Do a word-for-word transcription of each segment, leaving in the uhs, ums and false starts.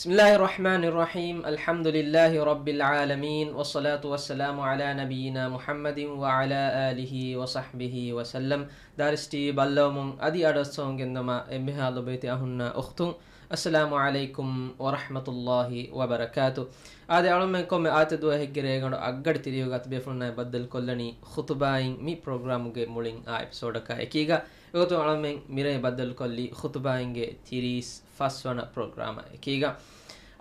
بسم الله الرحمن الرحيم. الحمد لله رب العالمين، والصلاة والسلام على نبينا محمد وعلى آله وصحبه وسلم. ދާރިސް ޓީވީ ބައްލަވަމުން އަދި އަޑުއައްސަވަމުން ގެންދަމާ އެންމެހާ ލޮބުވެތި އަޚުންނާ އުޚްތުން، އައްސަލާމު ޢަލައިކުމް ވަރަޙްމަތުﷲ ވަބަރަކާތު. އާދެ، އަޅުމެން ކޮންމެ އާދިއްޔާ ދުވަހެއްގެ ރޭގަނޑު އަށްގަޑި ތިރީހުގަ ތިބޭފުޅުންނާއި ބައްދަލުކޮށްލަނީ ޚުތުބާއިން މި ޕްރޮގްރާމުގެ މުޅިން އާ އެޕިސޯޑަކާ އެކީގަ. އެގޮތުން އަޅުމެން މިރޭ ބައްދަލުކޮށްލީ ޚުތުބާއިންގެ ތިރީސް ފަސްވަނަ ޕްރޮގްރާމާ އެކީގަ.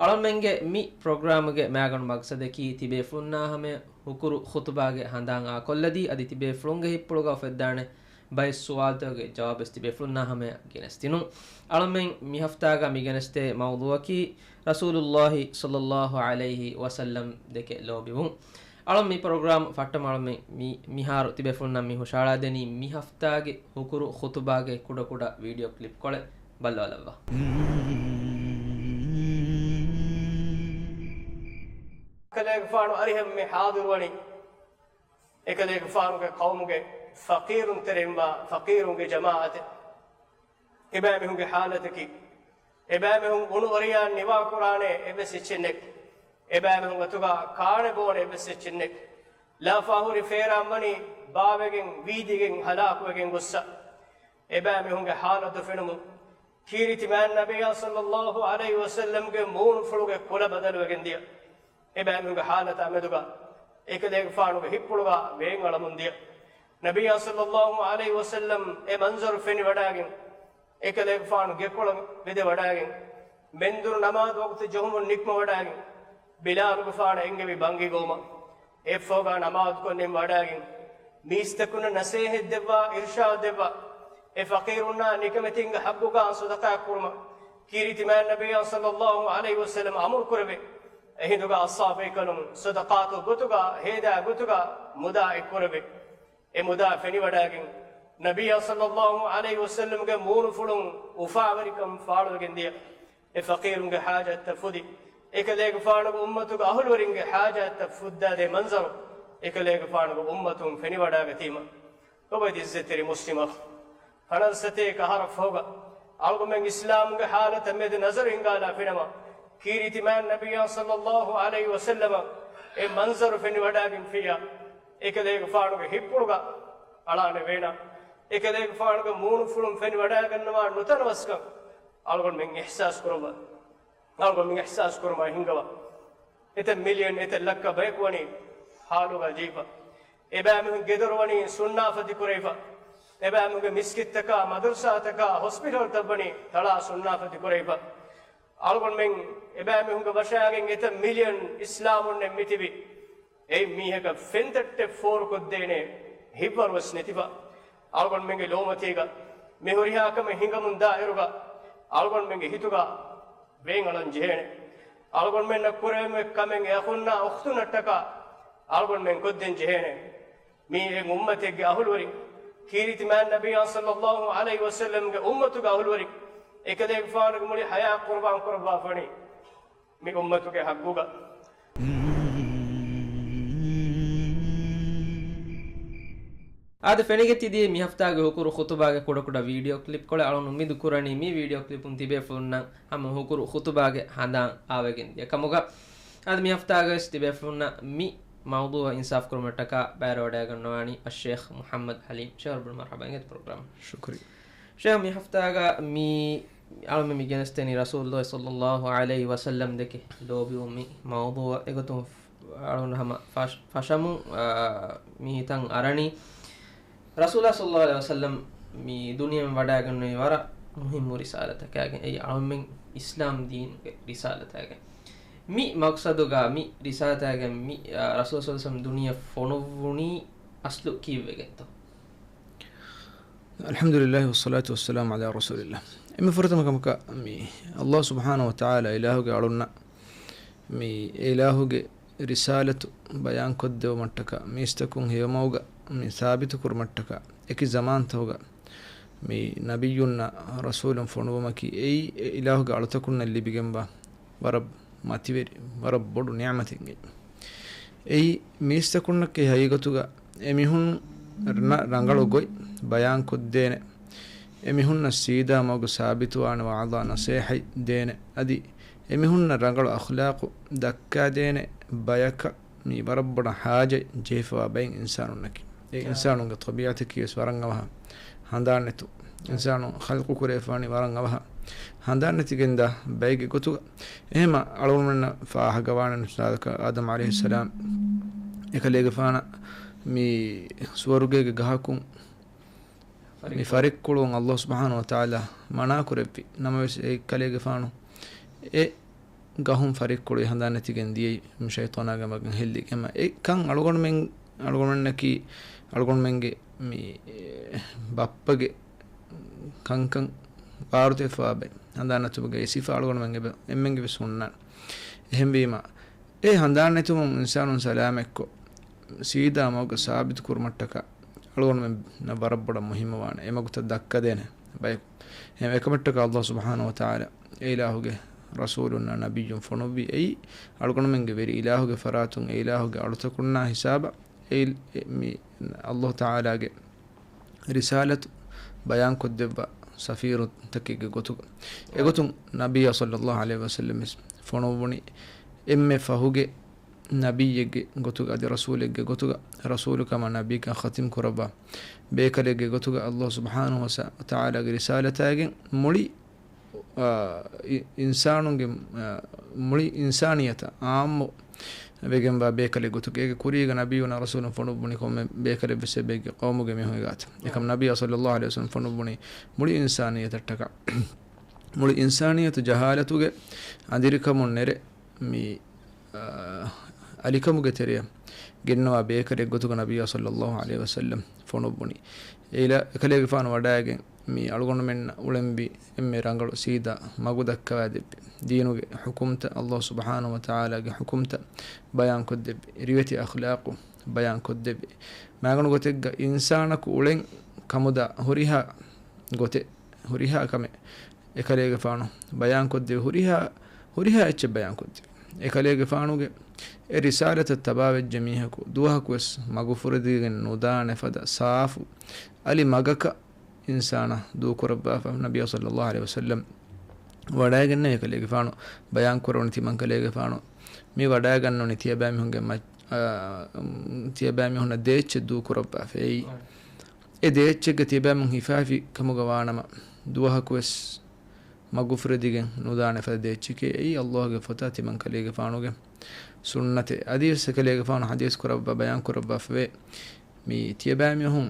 އަޅުމެންގެ މި ޕްރޮގްރާމުގެ މައިގަނޑު މަގްސަދަކީ ތިބޭފުޅުންނާ ހަމަޔަށް ހުކުރު ޚުތުބާގެ ހަނދާން އާކޮށްލަދީ، އަދި ތިބޭފުޅުންގެ ހިތްޕުޅުގަ އުފެއްދާނެ ބައެއް ސުވާލުތަކުގެ ޖަވާބުވެސް ތިބޭފުޅުންނާ ހަމަޔަށް ގެނެސްދިނުން. އަޅުމެން މި ހަފްތާގަ މި ގެނެސްދޭ މައުޟޫޢަކީ ރަސޫލުﷲ ޞައްލަﷲ ޢަލައިހި ވަސައްލަމް ދެކެ ލޯބިވުން. އަޅުން މި ޕްރޮގްރާމް ފައްޓަމަ އަޅުމެން މި، މިހާރު ތިބޭފުޅުންނަށް މި ހުށަހަޅާދެނީ މި ހަފްތާގެ ހުކުރު ޚުތުބާގެ ކުޑަކުޑަ ވީޑިއޯ ކްލިޕްކޮޅެއް. ބައްލަވާލައްވާ. އެކަލޭގެފާނު އަރިހަށް މި ޙާޟިރުވަނީ އެކަލޭގެފާނުގެ ޤައުމުގެ ފަޤީރުން ތެރެއިންވާ ފަޤީރުންގެ ޖަމާޢަތެއް. އެބައިމީހުންގެ ޙާލަތަކީ، އެބައިމީހުން އުނު އަރިޔާ ނިވާކުރާނެ އެއްވެސް އެއްޗެއް ނެތް. އެބައިމީހުން އަތުގަ ކާނެ ބޯނެ އެއްވެސް އެއްޗެއް ނެތް. ލާފާހުރި ފޭރާން ވަނީ ބާވެގެން، ވީދިގެން، ހަލާކުވެގެން ގޮއްސަ. އެބައިމީހުންގެ ޙާލަތު ފެނުމުން ކީރިތި މާތް ނަބިއްޔާ ޞައްލަﷲ ޢަލައިހި ވަސައްލަމްގެ މޫނުފުޅުގެ ކުލަ ބަދަލުވެގެން ދިޔަ. އެބައިމީހުންގެ ޙާލަތާ މެދުގަ އެކަލޭގެފާނުގެ ހިތްޕުޅުގަ ވޭން އަޅަމުން ދިޔަ. ނަބިއްޔާ ޞައްލަﷲ ޢަލައިހި ވަސައްލަމް އެ މަންޒަރު ފެނިވަޑައިގެން، އެކަލޭގެފާނު ގެކޮޅަށް ވެދެވަޑައިގެން، މެންދުރު ނަމާދު ވަގުތު ޖެހުމުން ނިކުމެވަޑައިގެން، ބިލާލުގެފާނަށް އެންގެވި ބަންގި ގޮވުމަށް. އެއަށްފަހުގަ ނަމާދުކޮށް ނިމިވަޑައިގެން، މީސްތަކުންނަށް ނަސޭހަތް ދެއްވާ، އިރުޝާދު ދެއްވާ، އެ ފަޤީރުންނާ ނިކަމެތިންގެ ޙައްޤުގަ ޞަދަޤާތް ކުރުމަށް. ކީރިތި މާތް ނަބިއްޔާ ޞައްލަﷲ ޢަލައިހި ވަސައްލަމް އަމުރު ކުރެވޭ. އެހިނދުގަ ޞަޙާބީކަލުން ޞަދަޤާތު ގޮތުގަ، ހޭދާ ގޮތުގަ މުދާ އެއްކުރެވޭ. އެ މުދާ ފެނިވަޑައިގެން، ނަބިއްޔާ ޞައްލަﷲ ޢަލައިހި ވަސައްލަމްގެ މޫނުފުޅުން އުފާވެރިކަން ފާޅުވެގެން ދިޔަ. އެ ފަޤީރުންގެ ޙާޖަތްތައް ފުދި، އެކަލޭގެފާނުގެ އުއްމަތުގެ އަހުލުވެރިންގެ ޙާޖަތްތައް ފުއްދާދޭ މަންޒަރު، އެކަލޭގެފާނުގެ އުއްމަތުން ފެނިވަޑައިގަތީމަ. ލޮބުވެތި އިއްޒަތްތެރި މުސްލިމް އަޚް، ފަނަރަ ސަތޭކަ އަހަރަށް ފަހުގަ އަޅުގަނޑުމެން އިސްލާމުގެ ޙާލަތަށް މެދު ނަޒަރު ހިންގާލާ ފިނަމަ، ކީރިތި މާތް ނަބިއްޔާ ޞައްލަﷲ ޢަލައިހި ވަސައްލަމަށް އެ މަންޒަރު ފެނިވަޑައިގެންފިއްޔާ، އެކަލޭގެފާނުގެ ހިތްޕުޅުގަ އަޅާނެ ވޭނަ، އެކަލޭގެފާނުގެ މޫނުފުޅުން ފެނިވަޑައިގަންނަވާ ނުތަނަވަސްކަން އަޅުގަނޑުމެން އިޙްސާސް ކުރައްވާ. އަޅުގަނޑުމެން އިޙްސާސް ކުރުމާ ހިންގަވާ. އެތައް މިލިއަން، އެތައް ލައްކަ ބަޔަކު ވަނީ ހާލުގަ ޖެހިފަ. އެބައިމީހުން ގެދޮރު ވަނީ ސުންނާފަތި ކުރެވިފަ. އެބައިމީހުންގެ މިސްކިތްތަކާ، މަދަރުސާތަކާ، ހޮސްޕިޓަލްތައް ވަނީ ތަޅާ ސުންނާފަތި ކުރެވިފަ. އަޅުގަނޑުމެން އެބައިމީހުންގެ ވަށައިގެން އެތައް މިލިއަން އިސްލާމުންނެއް މިތިބި. އެއިން މީހަކަށް ފެންތައްޓެއް ފޯރުކޮށްދޭނެ ހިތްވަރުވެސް ނެތިފަ. އަޅުގަނޑުމެންގެ ލޯމަތީގަ މި ހުރިހާ ކަމެއް ހިނގަމުން ދާއިރުގަ އަޅުގަނޑުމެންގެ ހިތުގަ ވޭން އަޅަން ޖެހޭނެ. އަޅުގަނޑުމެންނަށް ކުރެވެން އޮތް ކަމެއް އެ އަޚުންނާ އުޚްތުންނަށްޓަކާ އަޅުގަނޑުމެން ކޮށްދޭން ޖެހޭނެ. މީ އެ އުއްމަތެއްގެ އަހުލުވެރިން، ކީރިތި މާތް ނަބިއްޔާ ޞައްލަﷲ ޢަލައިހި ވަސައްލަމްގެ އުއްމަތުގެ އަހުލުވެރިން، އެކަލޭގެފާނުގެ މުޅި ޙަޔާތް ޤުރުބާން ކުރައްވާފަނީ މި އުއްމަތުގެ ޙައްޤުގަ. އާދެ، ފެނިގެން ތިދިޔައީ މި ހަފްތާގެ ހުކުރު ޚުތުބާގެ ކުޑަކުޑަ ވީޑިއޯ ކްލިޕްކޮޅެއް. އަޅުން އުއްމީދު ކުރަނީ މި ވީޑިއޯ ކްލިޕުން ތިބޭފުޅުންނަށް ހަމަ ހުކުރު ޚުތުބާގެ ހަނދާން އާވެގެން ދިޔަ ކަމުގަ. އަދި މި ހަފްތާގަވެސް ތިބޭފުޅުންނަށް މި މައުޟޫޢަށް އިންސާފް ކުރުމަށްޓަކާ ބައިވެރިވަޑައިގަންނަވާނީ އައްޝޭޚް މުޙައްމަދު ޙަލީމް. ޝޭޚް އަބްދުލް މަރްޙަބާ އިނގޭތަ ޕްރޮގްރާމް. ޝުކުރިއްޔާ. ޝޭޚް، މި ހަފްތާގަ މި އަޅުމެން މި ގެނެސްދެނީ ރަސޫލުﷲ ޞައްލަﷲ ޢަލައިހި ވަސައްލަމް ދެކެ ލޯބިވުން މި މައުޟޫޢަށް. އެގޮތުން އަޅުން ހަމަ ފަށް-، ފަށަމުން، އާ، މި ހިތަށް އަރަނީ ރަސޫލާ ޞައްލަﷲ ޢަލައިހި ވަސައްލަމް މި ދުނިޔެއަށް ވަޑައިގެންނެވި ވަރަށް މުހިއްމު ރިސާލަތަކާގެން. އެއީ އަޅުމެން އިސްލާމް ދީނުގެ ރިސާލަތާގެން. މި މަޤްޞަދުގަ މި ރިސާލަތާގެން މި، އާ، ރަސޫލާ ޞައްލަﷲ ޢަލައިހި ވަސައްލަމް ދުނިޔެ ފޮނުއްވުނީ އަސްލު ކީއްވެގެންތޯ؟ އަލްޙަމްދުލިއްލާހި ވައްޞަލާތު ވައްސަލާމު ޢަލާ ރަސޫލިއްލާހް. އެންމެ ފުރަތަމަ ކަމަކަށް މި ﷲ ސުބްޙާނަހު ވަތަޢާލާ އިލާހުގެ އަޅުންނަށް މި އިލާހުގެ ރިސާލަތު ބަޔާންކޮށްދެވުމަށްޓަކާ، މީސްތަކުން ހެޔޮމަގުގަ މި ސާބިތުކުރުމަށްޓަކާ، އެކި ޒަމާންތަކުގަ މި ނަބިއްޔުންނާ ރަސޫލުން ފޮނުވުމަކީ އެއީ އެ އިލާހުގެ އަޅުތަކުންނަށް ލިބިގެންވާ ވަރަށް މަތިވެރި، ވަރަށް ބޮޑު ނިޢުމަތެއް. އެއީ މީސްތަކުންނަކީ ހަގީގަތުގަ އެމީހުން ރަ-، ރަނގަޅު ގޮތް ބަޔާންކޮށްދޭނެ، އެމީހުންނަށް ސީދާ މަގު ސާބިތުވާނެ ވަޢުޡާ ނަޞޭޙަތް ދޭނެ، އަދި އެމީހުންނަށް ރަނގަޅު އަޚްލާޤު ދައްކާދޭނެ ބަޔަކަށް މި ވަރަށް ބޮޑަށް ޙާޖަތް ޖެހިފަވާ ބައެއް އިންސާނުންނަކީ. އެ އާ. އިންސާނުންގެ ޠަބީޢަތަކީ ވެސް ވަރަށް އަވަހަށް ހަނދާން ނެތު. އާ. އިންސާނު ޚަލްޤު ކުރެވިފާނީ ވަރަށް އަވަހަށް ހަނދާން ނެތިގެންދާ ބައެއްގެ ގޮތުގަ. އެހެމަ އަޅުގަނޑުމެންނަށް ފާހަގަވާނެ މިސާލަކަށް އާދަމް ޢަލައިހިއްސަލާމް އެކަލޭގެފާނަށް މި ސުވަރުގޭގެ ގަހަކުން މި ފަރިއްކުޅުވުން ﷲ ސުބްޙާނަހޫ ވަތަޢާލާ މަނާ ކުރެއްވި ނަމަވެސް، އެ ކަލޭގެފާނު އެ ގަހުން ފަރިއްކުޅުވި ހަނދާން ނެތިގެން ދިޔައީ މި ޝައިޠާނާގެ މަގަށް ހެއްލިގެން. އެކަން އަޅުގަނޑުމެން، އަޅުގަނޑުމެންނަކީ، އަޅުގަނޑުމެންގެ މި ބައްޕަގެ ކަންކަން ވާރުތެފާބެ ހަނދާން ނެތުމުގެ އެ ސިފަ އަޅުގަނޑުމެން އެބަ-، އެންމެންގެ ވެސް ހުންނާނެ. އެހެންވީމަ، އެ ހަނދާން ނެތުމުން އިންސާނުން ސަލާމަތްކޮށް، ސީދާ މަގުގަ ސާބިތު ކުރުމަށްޓަކާ އަޅުގަނޑުމެންނަށް ވަރަށް ބޮޑަށް މުހިއްމުވާނެ އެ މަގުތައް ދައްކަދޭނެ ބަޔަކު. އެހެން އެކަމަށްޓަކާ ﷲ ސުބްޙާނަހޫ ވަތަޢާލާ އެ އިލާހުގެ ރަސޫލުންނާ ނަބިއްޔުން ފޮނުއްވި އެއީ އަޅުގަނޑުމެންގެ ވެރި އިލާހުގެ ފަރާތުން އެ އިލާހުގެ އަޅުތަކުންނާ ހިސާބަށް އެ އިލް-، އެ މި ﷲ ތަޢާލާގެ ރިސާލަތު ބަޔާންކޮށްދެއްވާ ސަފީރުތަކެއްގެ ގޮތުގަ. އެގޮތުން ނަބިއްޔާ ޞައްލައްލާހު ޢަލައިހި ވަސައްލަމް ވެސް ފޮނުއްވުނީ އެންމެ ފަހުގެ ނަބިއްޔެއްގެ ގޮތުގަ އަދި ރަސޫލެއްގެ ގޮތުގަ، ރަސޫލުކަމާ ނަބީކަން ޚަތިމް ކުރައްވާ ބޭކަލެއްގެ ގޮތުގަ ﷲ ސުބްޙާނަހޫ ވަތަޢާލާގެ ރިސާލަތާގެން މުޅި، އާ، އި-، އިންސާނުންގެ، އާ، މުޅި އިންސާނިއްޔަތަށް ޢާއްމު ވެގެންވާ ބޭކަލެއް ގޮތުގަ. އޭގެ ކުރީގަ ނަބިއްޔުންނާ ރަސޫލުން ފޮނުއްވުނީ ކޮންމެ ބޭކަލެއްވެސް އެބައެއްގެ ޤައުމުގެ މީހުން ގާތަށް. އެކަމް ނަބިއްޔާ ޞައްލައްލާހު ޢަލައިހި ވަސައްލަމް ފޮނުއްވުނީ މުޅި އިންސާނިއްޔަތަށްޓަކާ. މުޅި އިންސާނިއްޔަތު ޖަހާލަތުގެ އަނދިރިކަމުން ނެރެ މި، އާ، އަލިކަމުގެ ތެރެއަށް ގެންނަވާ ބޭކަލެއް ގޮތުގަ ނަބިއްޔާ ޞައްލައްލާހު ޢަލައިހި ވަސައްލަމް ފޮނުއްވުނީ. އެއިލާ އެކަލޭގެފާނު ވަޑައިގެން މި އަޅުގަނޑުމެންނަށް އުޅެންވީ އެންމެ ރަނގަޅު ސީދާ މަގު ދައްކަވާދެއްވި. ދީނުގެ ޙުކުމްތައް، ﷲ ސުބްޙާނަހޫ ވަތަޢާލާގެ ޙުކުމްތައް ބަޔާންކޮށްދެއްވި. ރިވެތި އަޚްލާޤު ބަޔާންކޮށްދެއްވި. މާގަނޑު ގޮތެއްގަ އިންސާނަކު އުޅެން ކަމުދާ ހުރިހާ ގޮތެއް، ހުރިހާ ކަމެއް އެކަލޭގެފާނު ބަޔާންކޮށްދެވި. ހުރިހާ، ހުރިހާ އެއްޗެއް ބަޔާންކޮށްދެވި. އެކަލޭގެފާނުގެ އެ ރިސާލަތަށް ތަބާވެއްޖެ މީހަކު ދުވަހަކުވެސް މަގުފުރެދިގެން ނުދާނެ ފަދަ ސާފު އަލި މަގަކަށް އިންސާނާ ދޫކުރައްވާފަ. ނަބިއްޔާ ޞައްލައްލާހު ޢަލައިހި ވަސައްލަމް ވަޑައިގެންނެވި އެކަލޭގެފާނު ބަޔާންކުރެވުނީ ތިމަންކަލޭގެފާނު މި ވަޑައިގަންނަވަނީ ތިޔަބައިމީހުންގެ މައް-، އާ، ތިޔަބައިމީހުންނަށް ދޭއްޗެއް ދޫކުރައްވާފައި. އެ ދޭއްޗެއްގަ ތިޔަބައިމީހުން ހިފާފި ކަމުގަ ވާނަމަ، ދުވަހަކުވެސް މަގުފުރެދިގެން ނުދާނެ ފަދަ ދޭއްޗެކޭ. އެއީ ﷲގެ ފޮތާ ތިމަންކަލޭގެފާނުގެ ސުންނަތެއް. އަދިވެސް އެކަލޭގެފާނު ޙަދީޘް ކުރައްވާ ބަޔާން ކުރައްވާފަވޭ. މި ތިޔަބައިމީހުން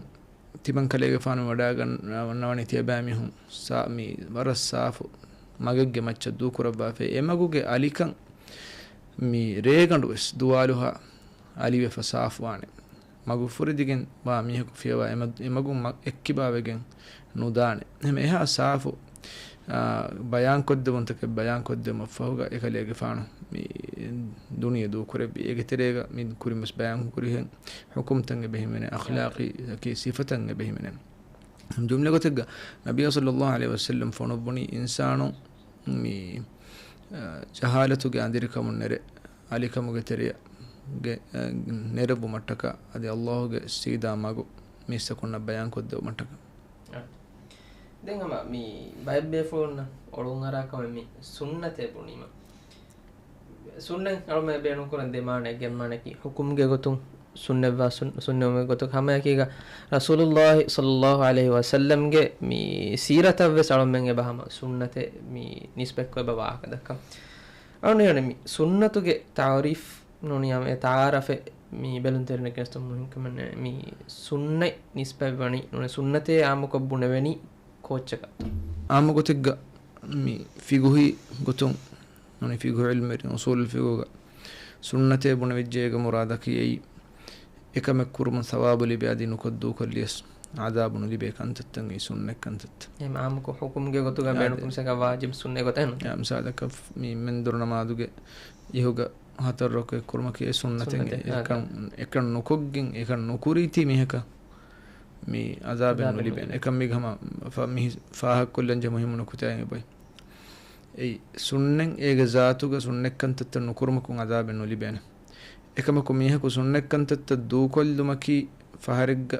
ތިމަންކަލޭގެފާނު ވަޑައިގަންނަވަނީ ތިޔަބައިމީހުން ސާ-، މި ވަރަށް ސާފު މަގެއްގެ މައްޗަށް ދޫކުރައްވާފައި. އެ މަގުގެ އަލިކަން މި ރޭގަނޑުވެސް ދުވާލުހާ އަލިވެފަ ސާފުވާނެ. މަގުފުރެދިގެން ވާ މީހަކު ފިޔަވާ އެމަ-، އެމަގުން މަ-، އެއްކިބާވެގެން ނުދާނެ. އެހެން އެހާ ސާފު، އާ، ބަޔާންކޮށްދެވުންތަކެއް ބަޔާންކޮށްދެވުމަށްފަހުގަ އެކަލޭގެފާނު މި ދުނިޔެ ދޫކުރެއްވި. އޭގެ ތެރޭގަ މި ކުރިންވެސް ބަޔާންކުރިހެން ޙުކުމްތައް އެބަހިމެނޭ، އަޚްލާޤީ އަކީ ސިފަތައް އެބަހިމެނޭ. ޖުމްލަ ގޮތެއްގަ ނަބިއްޔާ ޞައްލައްލާހު ޢަލައިހި ވަސައްލަމް ފޮނުއްވުނީ އިންސާނު މި، އަ، ޖަހާލަތުގެ އަނދިރިކަމުން ނެރެ، އަލިކަމުގެ ތެރެއަށް ގެ-، އަ، ނެރެއްވުމަށްޓަކާ، އަދި ﷲގެ ސީދާ މަގު މީސްތަކުންނަށް ބަޔާންކޮށްދެވުމަށްޓަކާ. ދެން ހަމަ މި ބައެއް ބޭފުޅުންނަށް އޮޅުންއަރާ ކަމެއް މި ސުންނަތޭ ބުނީމަ. ސުންނަތް އަޅުމެ ބޭނުންކުރަން ދެ މާނައެއް، އެއް މާނައަކީ ޙުކުމްގެ ގޮތުން ސުންނަތްވާ ސުން-، ސުންނަތްވުމުގެ ގޮތުގަ ހަމައެކީގަ ރަސޫލުﷲ ޞައްލައްލާހު ޢަލައިހި ވަސައްލަމްގެ މި ސީރަތަށްވެސް އަޅުމެން އެބަ ހަމަ ސުންނަތޭ މި ނިސްބަތްކޮށް އެބަ ވާހަކަ ދައްކަން. އަޅުން މި ސުންނަތުގެ ތަޢުރީފް ނޫނީ އެ ތަޢާރަފެއް މި ބެލުންތެރިންނަށް ގެނެސްދިނުން މުހިން ކަމެއް ނެތް. މި ސުންނަތް ނިސްބަތްވަނީ ނޫނީ ސުންނަތޭ އާއްމުކޮށް ބުނެވެނީ ކޯއްޗަކަށް؟ އާއްމު ގޮތެއްގަ މި ފިޤުހީ ގޮތުން ނޫނީ ފިޤުހު ޢިލްމެއް އުޞޫލުލް ފިޤުހުގަ ސުންނަތޭ ބުނެވިއްޖެ އޭގެ މުރާދަކީ އެއީ އެކަމެއް ކުރުމުން ސަވާބު ލިބޭ އަދި ނުކޮށް ދޫކޮށްލިޔަސް ޢަޛާބު ނުލިބޭ ކަންތައްތައް އެއީ ސުންނަތް ކަންތައްތައް. އެހެން އާއްމުކޮށް ޙުކުމްގެ ގޮތުގަ އާދެ. ބޭނުންކުރުމަށް ވާޖިބު ސުންނަތް ގޮތެއް ނު. އާ، މިސާލަކަށް މި މެންދުރު ނަމާދުގެ އިހުގަ ހަތަރު ރަކުޢަތް ކުރުމަކީ އެ ސުންނަތެއް. ސުންނަތެއް، އެކަން، އާ. އެކަން ނުކޮށްގެން، އެކަން ނުކުރީތީ މީހަކަށް މި ޢަޛާބެއް ޢަޛާބެއް ނުލިބޭނެ. ނުލިބޭނެ. އެކަން މީގަ ހަމަ ފަ-، މި ފާހަގަކޮށްލަންޖެހޭ މުހިއްމު ނުކުތާއެއް އެބައޮތް. އެއީ، ސުންނަތް އޭގެ ޒާތުގަ ސުންނަތް ކަންތައްތައް ނުކުރުމަކުން ޢަޛާބެއް ނުލިބޭނެ. އެކަމަކު މީހަކު ސުންނަތް ކަންތައްތައް ދޫކޮށްލުމަކީ ފަހަރެއްގަ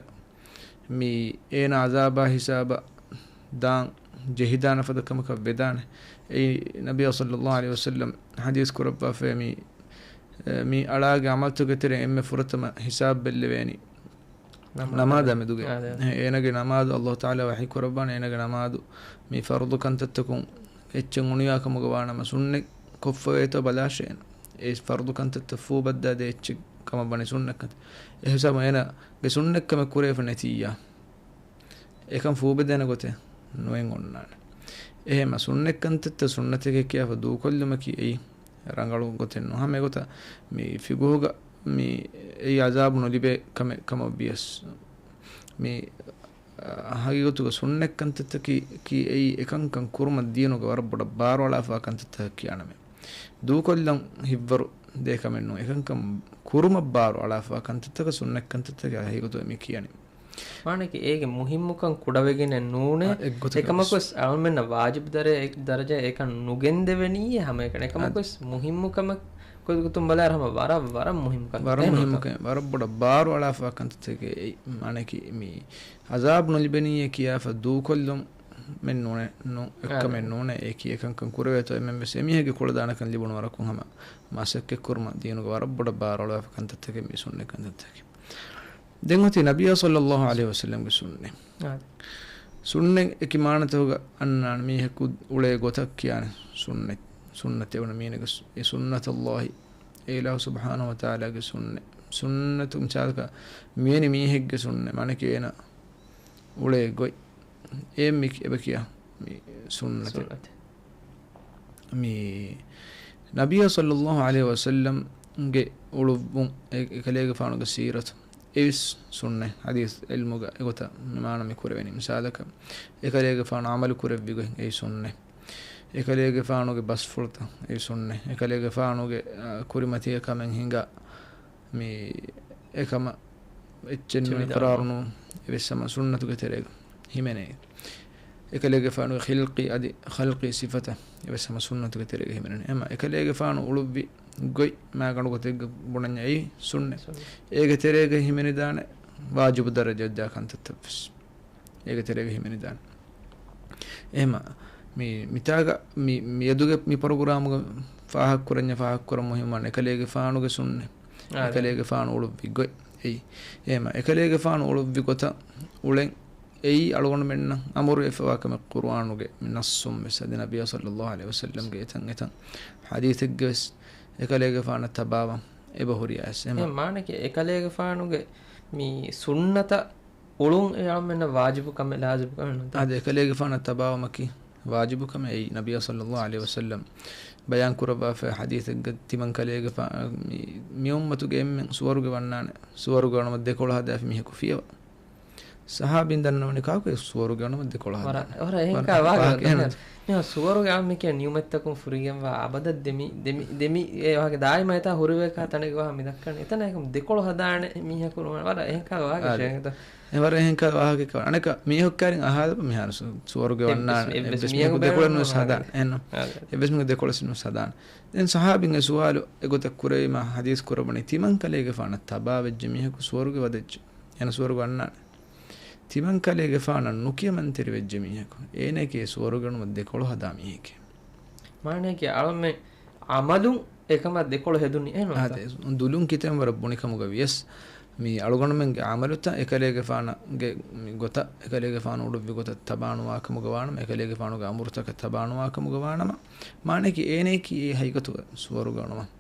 މި އޭނާ ޢަޛާބާ ހިސާބަށް ދާން ޖެހިދާނެ ފަދަ ކަމަކަށް ވެދާނެ. އެއީ ނަބިއްޔާ ޞައްލައްލާހު ޢަލައިހި ވަސައްލަމް ޙަދީޘް ކުރައްވާފައި މި، އެ، މި އަޅާގެ ޢަމަލުތަކުގެ ތެރެއިން އެންމެ ފުރަތަމަ ޙިސާބު ބެއްލެވޭނީ ނަމާދާ މެދުގައި. އާދެ. އެ، އޭނާގެ ނަމާދު އައްލާހު ތަޢާލާ ވަޙީ ކުރައްވާނެ، އޭނާގެ ނަމާދު މި ފަރުޟު ކަންތައްތަކުން އެއްޗެއް އުނިވާ ކަމުގަ ވާނަމަ ސުންނަތް ކޮށްފަވޭތޯ ބަލާށޭ. އެ ފަރުޟު ކަންތައްތައް ފޫބައްދާދޭ އެއްޗެއް ކަމަށް ވަނީ ސުންނަތް ކަންތައް. އެހިސާބުން އޭނާގެ ސުންނަތް ކަމެއް ކުރެވިފަ ނެތިއްޔާ، އެކަން ފޫބެދޭނެ ގޮތެއް ނުއެއް އޮންނާނެ. އެހެންމަ ސުންނަތް ކަންތައްތައް ސުންނަތެކޭ ކިޔާފަ ދޫކޮށްލުމަކީ އެއީ ރަނގަޅު ގޮތެއް ނޫން. ހަމަ އެގޮތަށް މި ފިޤުހުގަ މި އެއީ ޢަޒާބު ނުލިބޭ ކަމެއް ކަމަށް ވިޔަސް، މި ހަގީގަތުގަ ސުންނަތް ކަންތައްތަކީ ކީ އެއީ އެކަންކަން ކުރުމަށް ދީނުގަ ވަރަށް ބޮޑަށް ބާރު އަޅާފާ ކަންތައްތަކަށް ކިޔާނަމޭ. ދޫކޮށްލަން ހިތްވަރު ދޭ ކަމެއް ނޫން. އެކަންކަން ކުރުމަށް ބާރު އަޅާފާ ކަންތައްތަކަށް ސުންނަތް ކަންތައްތަކޭ ހަގީގަތުގަ މި ކިޔަނީ. މާނައަކީ އޭގެ މުހިއްމުކަން ކުޑަވެގެނެއް ނޫނޭ. އާ، އެއްގޮތަކަށް އެކަމަކުވެސް އަޅުމެންނަށް ވާޖިބު ދަރެ-، ދަރަޖައަށް އެކަން ނުގެންދެވެނީއޭ ހަމައެކަނި. އާ. އެކަމަކުވެސް މުހިއްމު ކަމެއް ގޮތުގަތުން ބަލާއިރު ހަމަ ވަރަށް، ވަރަށް މުހިއްމު ކަން. ވަރަށް އެހެން މުހިއްމު ނޫންތަ؟ ކަމެއް، ވަރަށް ބޮޑަށް ބާރު އަޅާފާ ކަންތައްތަކެއް އެއީ. މާނައަކީ މި ޢަޒާބު ނުލިބެނީއޭ ކިޔާފަ ދޫކޮށްލުމެއް ނޫނޭ، ނޫ-، އެއްކަމެއް އާ. ނޫނޭ. އެއީ އެކަންކަން ކުރެވޭތޯ އެންމެންވެސް އެމީހެއްގެ ކުޅަދާނަކަން ލިބުނު ވަރަކުން ހަމަ މަސައްކަތްކުރުމަށް ދީނުގަ ވަރަށް ބޮޑަށް ބާރު އަޅާފާ ކަންތައްތަކެއް މި ސުންނަތް ކަންތައްތަކީ. ދެން އޮތީ ނަބިއްޔާ ޞައްލައްލާހު ޢަލައިހި ވަސައްލަމްގެ ސުންނަތް. އާ. ސުންނަތް އެކި މާނަތަކުގަ އަންނާނެ މީހަކު އުޅޭ ގޮތަށް ކިޔާނެ ސުންނަތް. ސުންނަތެއް ވަނީ މީނަގެ ސު-، އެ ސުންނަތައް ﷲ، އެ އިލާހު ސުބްޙާނަހު ވަތަޢާލާގެ ސުންނަތް. ސުންނަތު މިސާލަކަށް މިވެނި މީހެއްގެ ސުންނަތް. މާނައަކީ އޭނަ އުޅޭ ގޮތް. އެ މި ކި-، އެބަ ކިޔާ މި ސުންނަތެއް. ސުންނަތެއް. މި ނަބިއްޔާ ޞައްލައްލާހު ޢަލައިހި ވަސައްލަމްގެ އުޅުއްވުން، އެ-، އެކަލޭގެފާނުގެ ސީރަތު، އެވެސް ސުންނަތް. ޙަދީޘް ޢިލްމުގަ އެގޮތަށް މި މާނަ މި ކުރެވެނީ. މިސާލަކަށް، އެކަލޭގެފާނު ޢަމަލު ކުރެއްވި ގޮތް، އެއީ ސުންނަތް. އެކަލޭގެފާނުގެ ބަސްފުޅުތައް، އެއީ ސުންނަތް. އެކަލޭގެފާނުގެ، އާ، ކުރިމަތީގަ ކަމެއް ހިނގާ، މި އެކަމަށް އެއްޗެއް ނޫން އިޤްރާރު ނޫން، އެވެސް ހަމަ ސުންނަތުގެ ތެރޭގަ ހިމެނޭ. އެކަލޭގެފާނުގެ ޚިލްޤީ އަދި ޚަލްޤީ ސިފަތައް އެވެސް ހަމަ ސުންނަތުގެ ތެރޭގަ ހިމެނެން. އެމަ އެކަލޭގެފާނު އުޅުއްވި ގޮތް މާގަނޑު ގޮތެއްގަ ބުނަންޏާ އެއީ ސުންނަތް. ސުންނަތް. އޭގެ ތެރޭގަ ހިމެނިދާނެ ވާޖިބު ދަރަޖައަށްދާ ކަންތައްތައްވެސް. އޭގެ ތެރޭގަ ހިމެނިދާނެ. އެހެމަ މި، މިތާގަ މި، މިއަދުގެ މި ޕްރޮގްރާމުގަ ފާހަގަކުރަންޏާ ފާހަގަކުރަން މުހިއްމުވާން އެކަލޭގެފާނުގެ ސުންނަތް. އާ، އެކަލޭގެފާނު އުޅުއްވި ގޮތް. އެއީ. އެހެމަ އެކަލޭގެފާނު އުޅުއްވި ގޮތަށް އުޅެން އެއީ އަޅުގަނޑުމެންނަށް އަމުރުވެފަވާ ކަމެއް ޤުރުއާނުގެ މި ނައްޞުން ވެސް އަދި ނަބިއްޔާ ޞައްލައްލާހު ޢަލައިހި ވަސައްލަމްގެ އެތަން އެތަން ޙަދީޘެއްގެ ވެސް އެކަލޭގެފާނަށް ތަބާވާން އެބަހުރިޔާ ވެސް. އެހެމަ އެ މާނައަކީ އެކަލޭގެފާނުގެ މި ސުންނަތަށް އުޅުން އެ އަޅަމެންނަށް ވާޖިބު ކަމެއް، ލާޒިމު ކަމެއް ނޫންތަ؟ އާދެ، އެކަލޭގެފާނަށް ތަބާވުމަކީ ވާޖިބު ކަމެއް އެއީ ނަބިއްޔާ ޞައްލައްލާހު ޢަލައިހި ވަސައްލަމް ބަޔާން ކުރައްވާފައި ޙަދީޘެއްގަ ތިމަން ކަލޭގެފާ، މި، މި އުއްމަތުގެ އެންމެން ސުވަރުގެ ވަންނާނެ، ސުވަރުގެ ވަނުމަށް ދެކޮޅު ހަދާފި މީހަކު ފިޔަވާ. ޞަޙާބީން ދަންނަވަނީ ކާކު ސުވަރުގެ ވަނުމަށް ދެކޮޅު ވަރަށް، ހަދާނެ. ވަރަށް އެހެން ވަރަށް ކާ ވާހަކަ ފާހަގަ ދަންނަވަނީ. މި ސުވަރުގެ އާންމީކިޔާ ނިޢުމަތްތަކުން ފުރިގެންވާ އަބަދަށް ދެމި، ދެމި، ދެމި، އެ ވާހަކަ ދާއިމާ އެތާ ހުރެވޭ ކާ ތަނެއްގަ ވާހަކަ މި ދައްކަނީ. އެތަނަށް އެކަމަށް ދެކޮޅު ހަދާނެ މީހަކު ނޫން. ވަރަށް އެހެން ކާ ވާހަކަ އާދެ. ޝޭޚް. އެ ވަރަށް އެހެން ކާ ވާހަކަ. އަނެކަ މީހަކު ކާރިން އަހާލަބަ މިހާރު ސު-، ސުވަރުގެ އެއްވެސް ވަންނާނެ. މީހަކު އެއްވެސް ބޭނުމެއް މީހަކު ނުވެސް ބޭނުމެއް ހަދާނެ. އެއްނު. އާދެ. އެއްވެސް މީހަކު ދެކޮޅެއް ނުވެސް ހަދާނެ. ދެން ޞަޙާބީން އެ ސުވާލު އެގޮތަށް ކުރެވީމަ ޙަދީޘް ކުރައްވަނީ ތިމަން ކަލޭގެފާނަށް ތަބާވެއްޖެ މީހަކު ސުވަރުގެ ވަދެއްޖެ. އޭނަ ސުވަރުގެ ވަންނާނެ. ތިމަން ކަލޭގެފާނަށް ނުކިޔަމަންތެރިވެއްޖެ މީހަކު. އޭނައަކީ ސުވަރުގެ ވަނުމަށް ދެކޮޅު ހަދާ މީހެކޭ. މާނައަކީ އަޅަމެން ޢަމަލުން އެކަމަށް ދެކޮޅު ހެދުނީ އެހެން ނޫންތަ؟ އާދެ، ދުލުން ކިތަން ވަރަށް ބުނިކަމުގަ ވިޔަސް، މި އަޅުގަނޑުމެންގެ ޢަމަލުތައް އެކަލޭގެފާނަށްގެ މި ގޮތަށް، އެކަލޭގެފާނު އުޅުއްވި ގޮތަށް ތަބާނުވާކަމުގަ ވާނަމަ، އެކަލޭގެފާނުގެ އަމުރުތަކަށް ތަބާނުވާކަމުގަ ވާނަމަ، މާނައަކީ އޭނައަކީ އެ ހަގީގަތުގަ ސުވަރުގެ ވަނުމަށް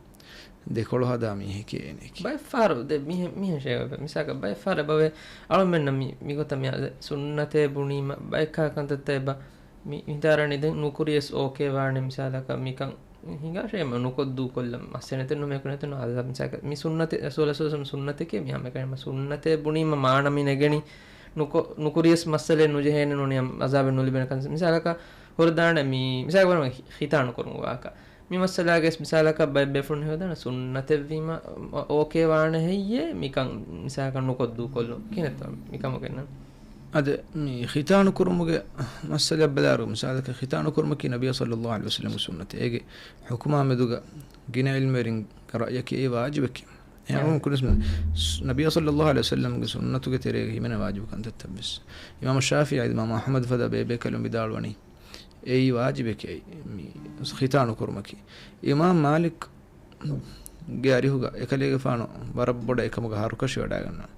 ދެކޮޅު ހަދާ މީހެކޭ އޭނައަކީ. ބައެއްފަހަރު ދެ މިހެ-، މިހެން ޝޭޚް އެބަ، މިސާލަކަށް ބައެއްފަހަރު އެބަވޭ އަޅަމެންނަށް މި، މިގޮތަށް މި އަދި ސުންނަތޭ ބުނީމަ ބައެއްކާ ކަންތައްތައް އެބަ މި ހިތާރަނީ ދެން ނުކުރިޔަސް އޯކޭ ވާނެ. މިސާލަކަށް މިކަން ހިނގާށޭ ނުކޮށް ދޫކޮށްލަން މައްސަލައެއް ނުމެކު ނެތުނު އަދަ މިސާލަކަށް މި ސުންނަތެއް، ރަސޫލާ ޞައްލަﷲު ޢަލައިހި ވަސައްލަމް ސުންނަތެކޭ މި ހަމައެކަނި ސުންނަތޭ ބުނީމަ މާނަ މި ނެގެނީ ނުކޮ-، ނުކުރިޔަސް މައްސަލައެއް ނުޖެހޭނެ ނޫނިޔަ އަޒާބެއް ނުލިބޭނެ ކަން. މިސާލަކަށް ހުރެދާނެ މި، މިސާލަކަށް ވަރަށް ޚި-، ޚިތާނު ކުރުމުގެ ވާހަކަ. މި މައްސަލާގެ މިސާލަކަށް ބައެއް ބޭފުޅުން ހެދާނެ ސުންނަތެއްވީމަ އޯކޭ ވާނެ ހެއްޔޭ މިކަން މިސާލަކަށް ނުކޮށް ދޫކޮށްލުން ކިހިނެއްތޯ މިކަމުގެ ނަން؟ އަދި މި ޚިތާނު ކުރުމުގެ މައްސަލައަށް ބަލާއިރު، މިސާލަކަށް ޚިތާނު ކުރުމަކީ ނަބިއްޔާ ޞައްލަﷲު ޢަލައިހި ވަސައްލަމްގެ ސުންނަތެއް. އޭގެ ޙުކުމާ މެދުގަ ގިނަ ޢިލްމުވެރިންގެ ރައްޔަކީ އެއީ ވާޖިބެކޭ. އެހެން ކުރިޔަސް ނަބިއްޔާ ޞައްލަﷲު ޢަލައިހި ވަސައްލަމްގެ ސުންނަތުގެ ތެރޭގަ ހިމެނޭ ވާޖިބު ކަންތައްތައްވެސް. އިމާމު ޝާފިޢީ، އިމާމު އަޙްމަދު ފަދަ ބޭބޭކަލުން ވިދާޅުވަނީ، އެއީ ވާޖިބެކޭ މި ޚިތާނު ކުރުމަކީ. އިމާމް މާލިކް ގެ އަރިހުގަ އެކަލޭގެފާނު ވަރަށް ބޮޑަށް އެކަމުގަ ހަރުކަށިވަޑައިގަންނަވާ.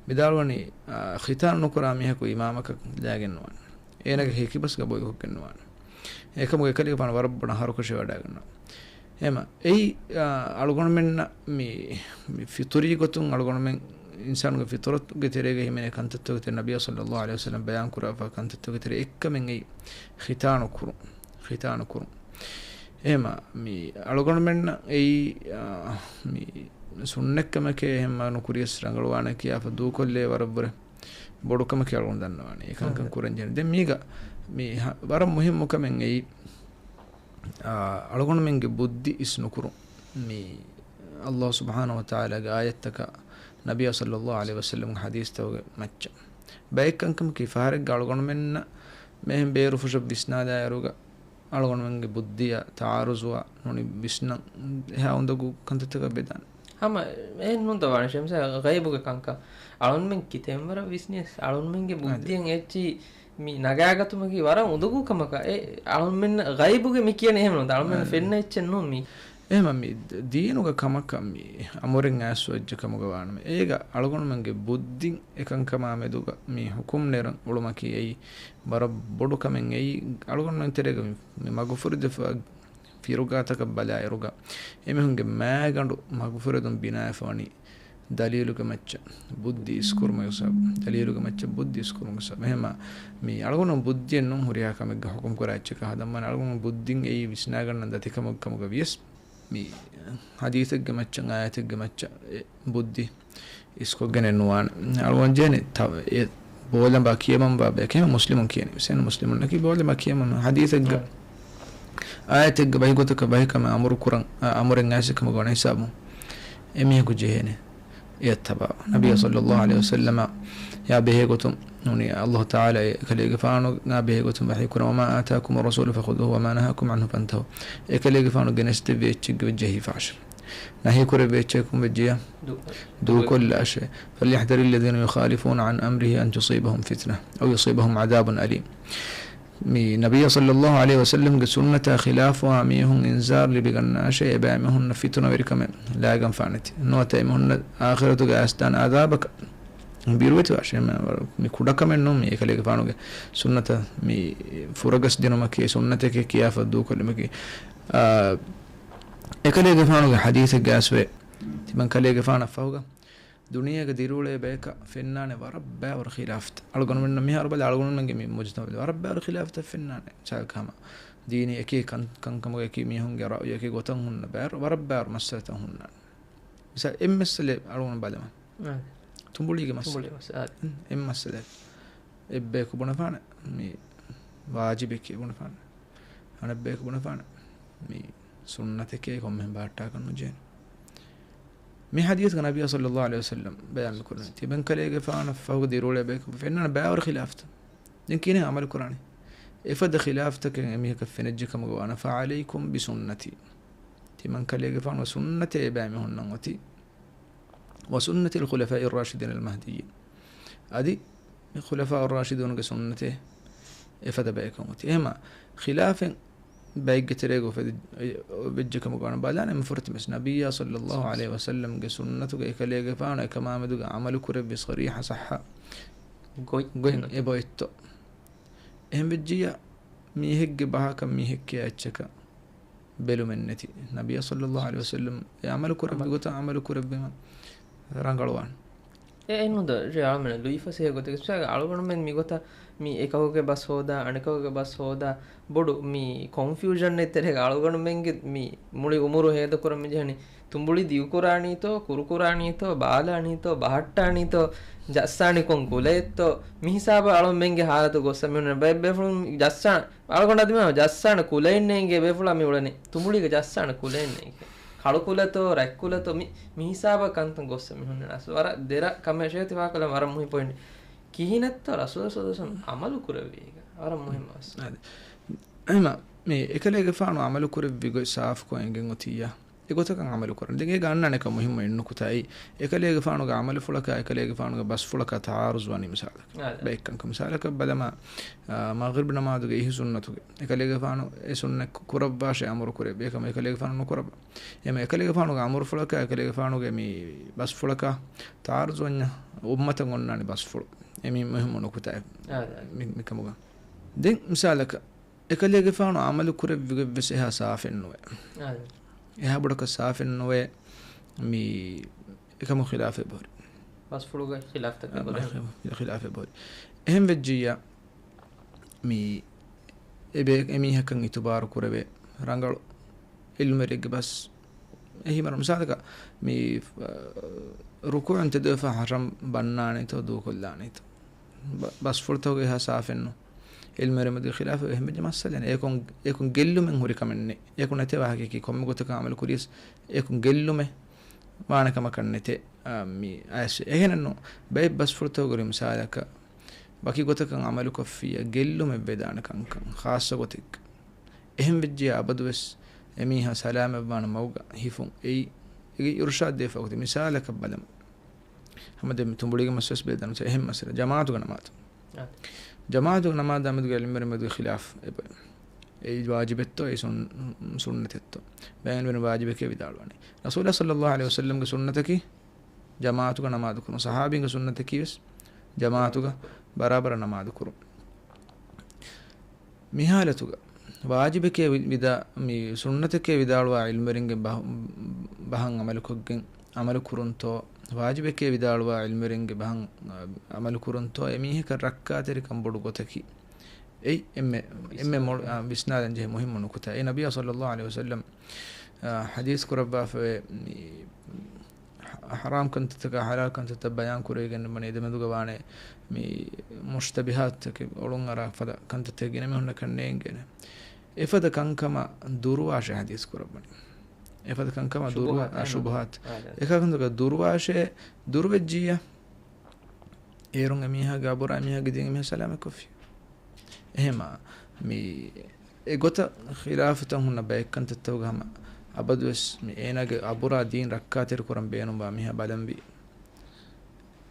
މިދާޅުވަނީ، އާ، ޚިތާނު ނުކުރާ މީހަކު އިމާމަކަށް ލާގެން ނުވާނެ. އޭނަގެ ހިކިބަސްގަ ބޮއި ހުއްގެން ނުވާނެ. އެކަމުގަ އެކަލޭގެފާނު ވަރަށް ބޮޑަށް ހަރުކަށިވަޑައިގަންނަވާ. އެހެމަ، އެއީ، އާ، އަޅުގަނޑުމެންނަށް މި، މި ފިޠުރީ ގޮތުން އަޅުގަނޑުމެން އިންސާނުގެ ފިޠުރަތުގެ ތެރޭގަ ހިމެނޭ ކަންތައްތަކުގެ ތެރޭ، ނަބިއްޔާ ޞައްލައްލާހު ޢަލައިހި ވަސައްލަމް ބަޔާން ކުރާފަ ކަންތައްތަކުގެ ތެރޭ އެއްކަމެއް އެއީ ޚިތާނު ކުރުން. ޚިތާނު ކުރުން. އެހެމަ، މި އަޅުގަނޑުމެންނަށް އެއީ، އާ، މި ސުންނަތްކަމެކޭ، އެހެން ނުކުރިޔަސް ރަނގަޅުވާނެ ކިޔާފަ ދޫކޮށްލޭ ވަރަށްވުރެ ބޮޑުކަމަކީ އަޅުގަނޑު ދަންނަވާނެ. އެކަންކަން ކުރަން ޖެހޭނެ. ދެން މީގަ މި ހަ-، ވަރަށް މުހިއްމު ކަމެއް އެއީ، އާ، އަޅުގަނޑުމެންގެ ބުއްދި އިސް ނުކުރުން. މި ﷲ ސުބްޙާނަހޫ ވަތަޢާލާގެ އާޔަތްތަކާ، ނަބިއްޔާ ޞައްލައްލާހު ޢަލައިހި ވަސައްލަމްގެ ޙަދީޘްތަކުގެ މައްޗަށް. ބައެއް ކަންކަމަކީ ފަހަރެއްގަ އަޅުގަނޑުމެންނަށް މިހެން ބޭރުފުށަށް ވިސްނާލާއިރުގަ އަޅުގަނޑުމެންގެ ބުއްދިއާ ތަޢާރުޟުއާ ނޫނީ ވިސްނަން އެހާ އުނދަގޫ ކަންތައްތަކަށް ވެދާނެ. ހަމަ އެހެން ނޫންތަ ވާނެ ޝަމްސާ، ޣައިބުގެ ކަންކަން އަޅުންމެން ކިތެންވަރަށް ވިސްނިޔަސް އަޅުންމެންގެ އަދި. ބުއްދިއަށް އެއްޗި މި ނަގާގަތުމަކީ ވަރަށް އުނދަގޫ ކަމަކަށް. އެ އަޅުންމެން ޣައިބުގެ މި ކިޔަނީ އެހެން ނޫންތަ؟ އަޅުންމެން އަދި. ފެންނަ އެއްޗެއް ނޫން މީ. އެހެމަ މި ދ-، ދީނުގެ ކަމަކަށް މި އަމުރެއް އައިސްފަ އެއްޗެއް ކަމުގަ ވާނަމަ، އޭގަ އަޅުގަނޑުމެންގެ ބުއްދިން އެކަންކަމާ މެދުގަ މި ޙުކުމް ނެރަން އުޅުމަކީ އެއީ ވަރަށް ބޮޑު ކަމެއް. އެއީ އަޅުގަނޑުމެން ތެރޭގަ މި، މި މަގުފުރެދެފަ ފިރުގާތަކަށް ބަލާއިރުގަ އެމީހުންގެ މާގަނޑު މަގުފުރެދުން ބިނާވެފަ ވަނީ ދަލީލުގެ މައްޗަށް، ބުއްދި އިސްކުރުމުގެ ސަބަބުން. ދަލީލުގެ މައްޗަށް ބުއްދި އިސްކުރުމުގެ ސަބަބުން. އެހެމަ މި އަޅުގަނޑު ބުއްދިއެއް ނޫން ހުރިހާ ކަމެއްގެ ޙުކުމް ކުރާ އެއްޗަކަށް ހަދަން ވާނެ. އަޅުގަނޑު ބުއްދިން އެއީ ވިސްނާގަންނަން ދަތިކަމަށް ކަމުގަ ވިޔަސް، މި ޙަދީޘެއްގެ މައްޗަށް، އާޔަތެއްގެ މައްޗަށް އެ ބުއްދި އިސްކޮށްގެނެއް ނުވާނެ. އަޅުގަނޑު ޖެހޭނެ ތަ-، އެ ބޯލަނބާ ކިޔަމަންވާ ބަޔަކީ މުސްލިމުން ކިޔަނީ. ހުސެން މުސްލިމުންނަކީ ބޯލަނބާ ކިޔަމަން ޙަދީޘެއްގަ، އާޔަތެއްގަ ބަހިގޮތަކަށް ބަހިކަމެއް އަމުރު ކުރަން، އަ، އަމުރެއް އައިސް ކަމުގަ ވަނަ ހިސާބުން އެމީހަކު ޖެހޭނެ އެއަށް ތަބާވާ. ނަބިއްޔާ ޞައްލައްލާހު ޢަލައިހި ވަސައްލަމަ ޔާ ބެހޭ ގޮތުން ނޫނީ އައްލާހު ތަޢާލާ އެކަލޭގެފާނު ވެހި ކުރަން، "وما آتاكم الرسول فخذوه وما نهاكم عنه فانتهوا." އެކަލޭގެފާނު ގެނެސްދެއްވި އެއްޗެއްގެ ވެއްޖެ ހިފާށޭ. ނަހީ ކުރެއްވި އެއްޗަކުން ވެއްޖެޔާ ދޫ-، ދޫކޮށްލާށޭ. "فليحذر الذين يخالفون عن أمره أن تصيبهم فتنة أو يصيبهم عذاب أليم." މި ނަބިއްޔާ ޞައްލައްލާހު ޢަލައިހި ވަސައްލަމްގެ ސުންނަތާ ޚިލާފުވާ މީހުން އިންޒާރު ލިބިގަންނާށޭ، އެބައިމީހުންނަށް ފިތުނަވެރިކަމެއް ލާގަންފާނެތީ. ނުވަތަ އެމީހުންނަށް އާޚިރަތުގެ އައިސްދާނެ ޢަޛާބަކަށް ބިރުވެތިވާށޭ. މި ކުޑަކަމެއް ނޫން މީ އެކަލޭގެފާނުގެ ސުންނަތަށް މި ފުރަގަސް ދިނުމަކީ، ސުންނަތެކޭ ކިޔާފަ ދޫކޮށްލުމަކީ. އާ، އެކަލޭގެފާނުގެ ޙަދީޘެއްގަ އައިސްވޭ، ތިމަން ކަލޭގެފާނަށް ފަހުގަ ދުނިޔޭގަ ދިރިއުޅޭ ބަޔަކަށް ފެންނާނެ ވަރަށް ބައިވަރު ޚިލާފުތައް. އަޅުގަނޑުމެންނަށް މިހާރު ބަލަ، އަޅުގަނޑުމެންގެ މި މުޖުތަމަޢުގަ ވަރަށް ބައިވަރު ޚިލާފުތައް ފެންނާނެ. ސާކަ ހަމަ ދީނީ އެކި ކަން-، ކަންކަމުގަ އެކި މީހުންގެ ރައުޔު އެކި ގޮތަށް ހުންނަ ބައިވަރު، ވަރަށް ބައިވަރު މައްސަލަތައް ހުންނާނެ. މިސާ، އެއް މައްސަލައެއް އަޅުގަނޑު ބަލަމާ. އާ. ތުނބުޅީގެ މައްސަލަ. ތުނބުޅީގެ މައްސަލަ. އާ. އެއް-، އެއްބަޔަކު ބުނެފާނެ މި ވާޖިބެކޭ ބުނެފާނެ. އަނެއްބަޔަކު ބުނެފާނެ މި ސުންނަތެކޭ، ކޮންމެހެން ބަހައްޓާކަށް ނުޖެހޭނެ. މި ޙަދީޘްގަ ނަބިއްޔާ ޞައްލައްލާހު ޢަލައިހި ވަސައްލަމް ބަޔާން މިކުރަނީ، ތިމަން ކަލޭގެފާނަށް ފަހުގަ ދިރިއުޅޭ ބަޔަކަށް ފެންނާނެ ބައިވަރު ޚިލާފުތައް. ދެން ކިހިނެއް ޢަމަލު ކުރާނީ؟ އެފަދަ ޚިލާފުތަކެއް އެމީހަކަށް ފެނިއްޖެ ކަމުގަ ވާނަމަ، فعليكم بسنتي. ތިމަން ކަލޭގެފާނުގެ ސުންނަތޭ އެބައިމީހުންނަށް އޮތީ. وسنة الخلفاء الراشدين المهديين. އަދި މި ޚުލަފާއު ރާޝިދޫނުގެ ސުންނަތޭ އެފަދަ ބަޔަކަށް އޮތީ. އެހެމަ ޚިލާފެއް ބައެއްގެ ތެރޭގަ އުފެދި-، ވެއްޖެ ކަމުގަ ވާނަމަ ބަލާނަމަ، ފުރަތަމަސް ނަބިއްޔާ ޞައްލައްލާހު ޢަލައިހި ވަސައްލަމްގެ ސުންނަތުގަ އެކަލޭގެފާނު އެކަމާމެދުގަ ޢަމަލު ކުރެއްވި ޞަރީޙަ ޞައްޙަ ގޮތް ގޮތް އެބައޮތްތޯ؟ އެހެން ވެއްޖިއްޔާ މީހެއްގެ ބަހަކަށް މީހެއް ކިޔާ އެއްޗަކަށް ބެލުމެއް ނެތި. ނަބިއްޔާ ޞައްލައްލާހު ޢަލައިހި ވަސައްލަމް އެ ޢަމަލު ކުރެއްވި ގޮތަށް ޢަމަލު ކުރެއްވީމަ ރަނގަޅުވާނެ. އެ އެންމުދަ ރިޔާލްމެން ލުއިފަސޭހަ ގޮތެއް އިސްވެ އަޅުގަނޑުމެން މިގޮތަށް މި އެކަކުގެ ބަސް ހޯދާ، އަނެކަކުގެ ބަސް ހޯދާ، ބޮޑު މި ކޮންފިއުޝަން އެއް ތެރޭގަ އަޅުގަނޑުމެންގެ މި މުޅި އުމުރު ހޭދަކުރަން މިޖެހެނީ. ތުނބުޅި ދިގުކުރާނީތޯ، ކުރުކުރާނީތޯ، ބާލާނީތޯ، ބަހައްޓާނީތޯ، ޖައްސާނީ ކޮން ކުލައެއްތޯ، މިހިސާބަށް އަޅުގަނޑުމެންގެ ހާލަތު ގޮއްސަ މިހުންނަ ބައެއް ބޭފުޅުން ޖައްސާ، އަޅުގަނޑު އަދި މި ޖައްސާނެ ކުލައެއް ނޭނގޭ ބޭފުޅާ މި އުޅެނީ. ތުނބުޅީގަ ޖައްސާނެ ކުލައެއް ނޭނގޭ. ކަޅުކުލަތޯ، ރަތްކުލަތޯ، މި، މިހިސާބަށް ކަންތައް ގޮއްސަ މިހުންނަ އަސް ވަރަށް ދެރަ ކަމެއް ޝޭތި ފާކަލަން ވަރަށް މުހި ޕޮއިންޓް. ކިހިނެއްތޯ ރަސޫލާ ޞައްލައްލާހު ޢަލައިހި ވަސައްލަމް ޢަމަލު ކުރެއްވީގަ؟ ވަރަށް މުހިއްމު އަސް. އަދި، އެހެމަ، މި އެކަލޭގެފާނު ޢަމަލު ކުރެއްވި ގޮތް ސާފުކޮށް އެނގެން އޮތިއްޔާ. ގޮތަކަށް ޢަމަލު ކުރަން. ދެން އޭގަ އަންނާނެ އެކަން މުހިއްމު އެއްނުކުތާ އެއީ، އެކަލޭގެފާނުގެ ޢަމަލުފުޅަކާ އެކަލޭގެފާނުގެ ބަސްފުޅަކާ ތަޢާރުޒުވާނީ މިސާލަކަށް. އާ، ބައެއްކަންކަން މިސާލަކަށް ބަލަމާ، އާ، މަޣްރިބް ނަމާދުގެ އިހި ސުންނަތުގެ އެކަލޭގެފާނު އެ ސުންނަތް ކުރައްވާށޭ އަމުރު ކުރޭ، އެކަމަ އެކަލޭގެފާނު ނުކުރައްވާ. އެމަ އެކަލޭގެފާނުގެ އަމުރުފުޅަކާ އެކަލޭގެފާނުގެ މި ބަސްފުޅަކާ ތަޢާރުޒުވަންޏާ އުއްމަތަށް އޮންނާނެ ބަސްފުޅު. އެ މި މުހިއްމު ނުކުތާ އެއް އާ، އާ. މި، މިކަމުގަ. ދެން މިސާލަކަށް، އެކަލޭގެފާނު ޢަމަލު ކުރެއްވިގޮތްވެސް އެހާ ސާފެއްނުވޭ. އާ. އެހާ ބޮޑަކަށް ސާފެއްނުވޭ. މި އެކަމު ޚިލާފެއް ބޮހުރި. ބަސްފުޅުގެ ޚިލާފްތަކެއް އާ، ބޮހުރި. ޚިލާފެއް ބޮހުރި. އެހެން ވެއްޖިއްޔާ، މި އެބޭ-، އެމީހަކަށް އިތުބާރު ކުރެވޭ ރަނގަޅު ޢިލްމުވެރިއެއްގެ ބަސް. އެހީމަރު މިސާލަކަށް، މި، އަ، ރުކޫޢުން ތެދުވެފަ ހަށަން ބަންނާނެތޯ ދޫކޮށްލާނެތޯ. ބަ-، ބަސްފުޅުތަކުގެ ހާ ސާފެއްނު. ޢިލްމުވެރިމެދުގެ ޚިލާފު އެހެން ވެއްޖެ މައްސަލައެއް. އެކުން، އެކުން ގެއްލުމެއް ހުރި ކަމެއް ނެތް. އެކު ނެތޭ ވާހަކައަކީ ކޮންމެ ގޮތަކަށް ޢަމަލު ކުރިޔަސް، އެކުން ގެއްލުމެއް ވާނެ ކަމަކަށް ނެތޭ. އާ، މި އައިސް އެހެނެއްނު. ބައެއް ބަސްފުޅުތަކުގެ މިސާލަކަށް، ވަކި ގޮތަކަށް ޢަމަލުކޮށްފިއްޔާ ގެއްލުމެއް ވެދާނެ ކަންކަން ޚާއްޞަ ގޮތެއްގަ. އެހެން ވެއްޖިއްޔާ އަބަދުވެސް އެމީހާ ސަލާމަތްވާނެ މަގުގަ ހިފުން އެއީ، އެގެ އިރުޝާދު ދޭ ފަހުތި މިސާލަކަށް ބަލަމު. ހަމަ ދެން މި ތުނބުޅީގެ މައްސަލަ ބޭދަނު އެހެން މައްސަލަ. ޖަމާޢަތުގެ ނަމާދު. އާ. ޖަމާޢަތުގެ ނަމާދާ މެދުގެ ޢިލްމުވެރިން މެދުގެ ޚިލާފް އެބަ. އެއީ ވާޖިބެއްތޯ، އެއީ ސުން-، ސުންނަތެއްތޯ. ބައެއް ޢިލްމުވެރިން ވާޖިބެކޭ ވިދާޅުވާނެ. ރަސޫލާ ޞައްލައްލާހު ޢަލައިހި ވަސައްލަމްގެ ސުންނަތަކީ ޖަމާޢަތުގަ ނަމާދު ކުރުން. ޞަޙާބީންގެ ސުންނަތަކީ ވެސް ޖަމާޢަތުގަ ބަރާބަރަށް ނަމާދު ކުރުން. މި ޙާލަތުގަ ވާޖިބެކޭ ވި-، ވިދާ-، މި ސުންނަތެކޭ ވިދާޅުވާ ޢިލްމުވެރިންގެ ބަހު-، ބަހަށް ޢަމަލުކޮށްގެން ޢަމަލު ކުރުންތޯ، ވާޖިބެކޭ ވިދާޅުވާ ޢިލްމުވެރިންގެ ބަހަށް، އާ، ޢަމަލު ކުރުންތޯ، އެމީހަކަށް ރައްކާތެރިކަން ބޮޑު ގޮތަކީ. އެއީ އެންމެ، އެންމެ މޮޅު، އާ، ވިސްނާލަން ޖެހޭ މުހިއްމު ނުކުތާ. އެ ނަބިއްޔާ ޞައްލައްލާހު ޢަލައިހި ވަސައްލަމް، އާ، ޙަދީޘް ކުރައްވާފަވޭ، މި ޙަ-، ޙަރާމް ކަންތައްތަކާ ޙަލާލް ކަންތައްތައް ބަޔާން ކުރެވިގެން ވަނީ އެދެމެދުގަ ވާނެ މި މުޝްތަބިހާތުތަކެއް އޮޅުން އަރާ ފަދަ ކަންތައްތަކެއް ގިނަ މީހުންނަކަށް ނޭނގޭނެ. އެފަދަ ކަންކަމަށް ދުރުވާށޭ ޙަދީޘް ކުރައްވަނީ. އެފަދަ ކަންކަމަށް ދުރުވާ-، ޝުބުހާތް، އާ، އާ، ޝުބުހާތް. އާ، އާ. އެކަކަންތަކަށް ދުރުވާށޭ، ދުރުވެއްޖިއްޔާ އޭރުން އެމީހާގެ އަބުރާ އެމީހާގެ ދީން އެމީހާ ސަލާމަތްކޮށްފި. އެހެމާ، މި އެގޮތަށް ޚިލާފުތައް ހުންނަ ބައެއް ކަންތައްތަކުގަ ހަމަ އަބަދުވެސް މި އޭނާގެ އަބުރާ ދީން ރައްކާތެރި ކުރަން ބޭނުންވާ މީހާ ބަލަންވީ.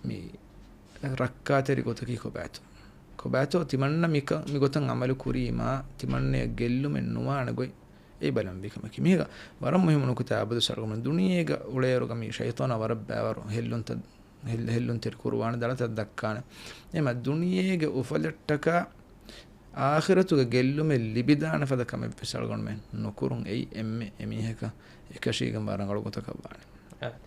މި ރައްކާތެރި ގޮތަކީ ކޮބާތޯ؟ ކޮބާތޯ ތިމަންނަ މިކަ-، މިގޮތަށް ޢަމަލު ކުރީމާ ތިމަންނަޔަށް ގެއްލުމެއް ނުވާނެ ގޮތް އެއީ ބަލަންވީ ކަމަކީ. މީގަ ވަރަށް މުހިއްމު ނުކުތާ އަބަދު ސަޅުގަމެން ދުނިޔޭގަ އުޅޭއިރުގަ މި ޝައިޠާނާ ވަރަށް ބައިވަރު ހެއްލުންތައް ހެއް-، ހެއްލުންތެރި ކުރުވާނެ ދަޅަތައް ދައްކާނެ. އެމަ ދުނިޔޭގެ އުފަލަށްޓަކާ އާޚިރަތުގެ ގެއްލުމެއް ލިބިދާނެ ފަދަ ކަމެއްވެސް އަޅުގަނޑުމެން ނުކުރުން އެއީ އެންމެ އެމީހަކަށް އެކަށީގެންވާ ރަނގަޅު ގޮތަކަށް ވާނެ. އާދެ.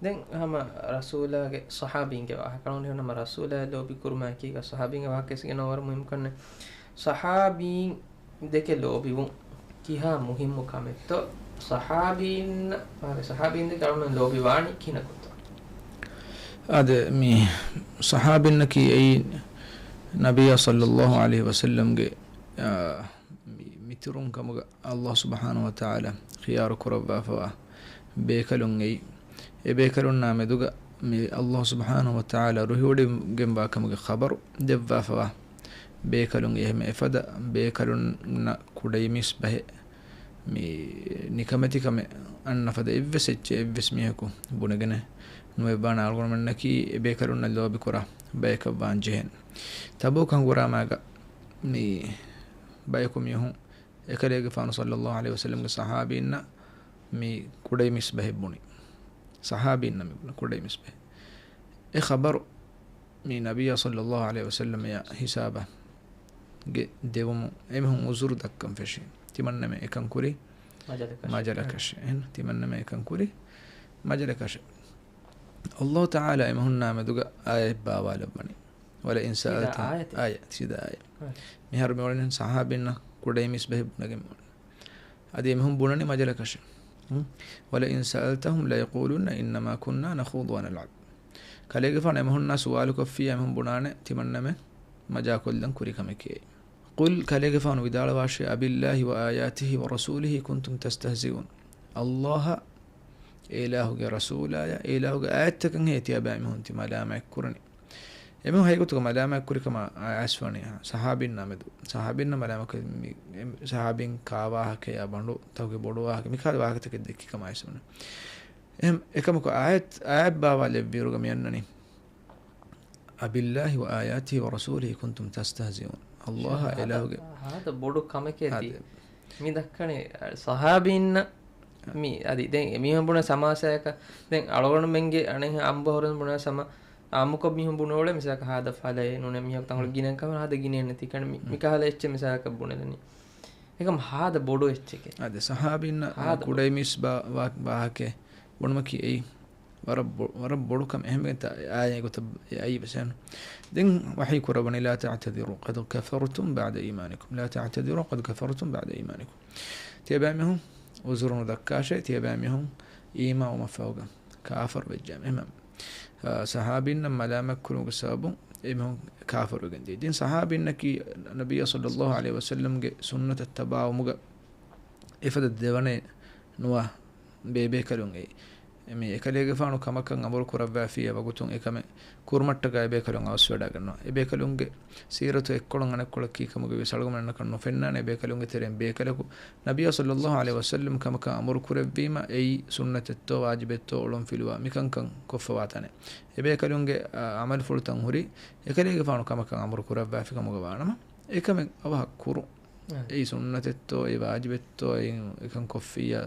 ދެން ހަމަ ރަސޫލާގެ ޞަޙާބީންގެ ވާހަކަ އަޅުގަނޑު ހަމަ ރަސޫލާ ލޯބި ކުރުމާއެކީގަ ޞަޙާބީންގެ ވާހަކަ ވެސް ގެނަ ވަރަށް މުހިއްމު ކަންނެ. ޞަޙާބީން ދެކެ ލޯބިވުން ކިހާ މުހިއްމު ކަމެއްތޯ؟ ޞަޙާބީން، އާ، ޞަޙާބީން ދެކެ އަޅުގަނޑު ލޯބިވާނީ ކިހިނަކުތޯ؟ އާދެ، މި ޞަޙާބީންނަކީ އެއީ ނަބިއްޔާ ޞައްލައްލާހު ޢަލައިހި ވަސައްލަމްގެ، އާ، މި، މިތުރުން ކަމުގަ ﷲ ސުބްޙާނަހޫ ވަތަޢާލާ ޚިޔާރު ކުރައްވާފަވާ ބޭކަލުން އެއީ. އެ ބޭކަލުންނާ މެދުގަ މި ﷲ ސުބްޙާނަހޫ ވަތަޢާލާ ރުހިވޮޑިގެންވާ ކަމުގެ ޚަބަރު ދެއްވާފަވާ ބޭކަލުން އެހެމަ އެފަދަ ބޭކަލުންނަށް ކުޑައިމީސް ބަހެއް މި ނިކަމެތިކަމެއް އަންނަ ފަދަ އެއްވެސް އެއްޗެއް އެއްވެސް މީހަކު ބުނެގެނެއް ނުވެއްވާނެ. އަޅުގަނޑުމެންނަކީ އެ ބޭކަލުންނަށް ލޯބިކުރާ ބަޔަކަށް ވާން ޖެހެން. ތަބޫކަށް ގުރާމާގަ މި ބަޔަކު މީހުން އެކަލޭގެފާނު ޞައްލައްލާހު ޢަލައިހި ވަސައްލަމްގެ ޞަޙާބީންނަށް މި ކުޑައިމީސް ބަހެއް ބުނި. ޞަޙާބީންނަށް މި ބުނި ކުޑައިމީސް ބަހެއް. އެ ޚަބަރު މި ނަބިއްޔާ ޞައްލައްލާހު ޢަލައިހި ވަސައްލަމައާ ހިސާބަށް ގެ ދެވުމުން އެމީހުން ޢުޛުރު ދައްކަން ފެށި. ތިމަންނަމެ އެކަން ކުރި މަޖަލަކަށެއް. މަޖަލަކަށެއް. އެހެން ތިމަންނަމެ އެކަން ކުރި މަޖަލަކަށެއް. ﷲ ތަޢާލާ އެމީހުންނާ މެދުގަ އާޔަތް ބާވާލައްވަނީ. ވަލައިން ސައަލްތަ-، ސީދާ އާޔަތެއް. އާޔަތް، ސީދާ އާޔަތް. އާޔަތް. މިހާރު މި އުޅެނީ ޞަޙާބީންނަށް ކުޑައިމީސް ބަހެއް ބުނެގެން އުޅެނީ. އަދި އެމީހުން ބުނަނީ މަޖަލަކަށެއް. ހުން. وَلَئِنْ سَأَلْتَهُمْ لَيَقُولُنَّ إِنَّمَا كُنَّا نَخُوضُ وَنَلْعَبُ. ކަލޭގެފާނު އެމީހުންނާ ސުވާލުކޮށްފިއްޔާ އެމީހުން ބުނާނެ ތިމަންނަމެ މަޖާކޮށްލަން ކުރި ކަމެކޭ. قُلْ، ކަލޭގެފާނު ވިދާޅުވާށޭ، أَبِاللَّهِ وَآيَاتِهِ وَرَسُولِهِ كُنْتُمْ تَسْتَهْزِئُونَ. ﷲ އާ، އެ އިލާހުގެ ރަސޫލާޔާ، އެ އިލާހުގެ އާޔަތްތަކަށް ހޭ ތިޔަބައި މީހުން ތި މަލާމާތް ކުރަނީ. އެމީހުން ހަގީގަތުގަ މަލާމާތްކުރި ކަމަށް އައިސްވަނީ ޞަޙާބީންނާމެދު. ޞަޙާބީންނަށް މަލާމާތްކުރި މި، އެ، ޞަޙާބީން ކާ ވާހަކައާ ބަނޑު، ތަކުގެ ބޮޑު ވާހަކަ، މިކާ ވާހަކަތަކެއް ދެއްކި ކަމަށް އައިސްވަނީ. އެހެން އެކަމަކު އާޔަތް، އާޔަތް ބާވާލެއްވިއިރުގަ މި އަންނަނީ، "أبالله وآياته ورسوله كنتم تستهزئون." ﷲ އާ އިލާހުގެ ހާދަ، ހާދަ ބޮޑު ކަމެކޭ ތީ. ހާދަ. މި ދައްކަނީ، އަ، ޞަޙާބީންނަށް މި އަދި ދެން އެމީހުން ބުނެ ސަމާސާޔަކަށް، ދެން އަޅުގަނޑުމެންގެ އަނެއް އަނބު ހޮރެން ބުނެ ސަމާ، އާއްމުކޮށް މީހުން ބުނެވުޅޭ މިސާލަކަށް ހާދަ ފަލައެއް ނޫނޭ މީހަކު ތަންކޮޅެއް ގިނައިން ކަމަށް ހާދަ ގިނައެއް ނެތި ކަން މި، މި ކަހަލަ އެއްޗެއް މިސާލަކަށް ބުނެލަނީ. އެކަމް ހާދަ ބޮޑު އެއްޗެކޭ. އަދި ޞަޙާބީންނަށް ހާދަ ކުޑައިމީސް ބާ، ވާ، ވާހަކައެއް ބުނުމަކީ އެއީ ވަރަށް ބޮ، ވަރަށް ބޮޑު ކަމެއް. އެހެންވެގެން ތާ، އާޔަތް ގޮތަށް އެ އައީ ވެސް އެހެން. ދެން ވަޙީ ކުރައްވަނީ، "لا تعتذروا قد كفرتم بعد إيمانكم، لا تعتذروا قد كفرتم بعد إيمانكم." ތިޔަބައިމީހުން އުޒުރު ނުދައްކާށޭ، ތިޔަބައިމީހުން އީމާންވުމަށްފަހުގަ ކާފަރު ވެއްޖާމެ. އެހެން، އާ، ޞަޙާބީންނަށް މަލާމާތްކުރުމުގެ ސަބަބުން އެމީހުން ކާފަރުވެގެން ދިޔަ. ދެން ޞަޙާބީންނަކީ ނަބިއްޔާ ޞައްލައްލާހު ޢަލައިހި ވަސައްލަމްގެ ސުންނަތަށް ތަބާވުމުގަ އެފަދަ ދެވަނައެއް ނުވާ ބޭބޭކަލުން އެއީ. މި އެކަލޭގެފާނު ކަމަކަށް އަމުރު ކުރައްވާފިއްޔާ ވަގުތުން އެކަމެއް ކުރުމަށްޓަކާ އެބޭކަލުން އަވަސްވެވަޑައިގަންނަވާ. އެބޭކަލުންގެ ސީރަތު އެއްކޮޅުން އަނެއްކޮޅަކީ ކަމުގައިވިޔަސް އަޅުގަނޑުމެންނަކަށް ނުފެންނާނެ އެބޭކަލުންގެ ތެރެއިން ބޭކަލަކު ނަބިއްޔާ ޞައްލައްލާހު ޢަލައިހި ވަސައްލަމް ކަމަކަށް އަމުރު ކުރެއްވީމަ އެއީ ސުންނަތެއްތޯ ވާޖިބެއްތޯ އޮޅުންފިލުވާ މިކަންކަން ކޮށްފަވާތާނެ. އެބޭކަލުންގެ، އަ، ޢަމަލުފުޅުތައް ހުރީ އެކަލޭގެފާނު ކަމަކަށް އަމުރު ކުރައްވާފި ކަމުގަ ވާނަމަ، އެކަމެއް އަވަހަށް ކުރުން. އެއީ ސުންނަތެއްތޯ، އެއީ ވާޖިބެއްތޯ، އެއީ އެކަން ކޮށްފިއްޔާ،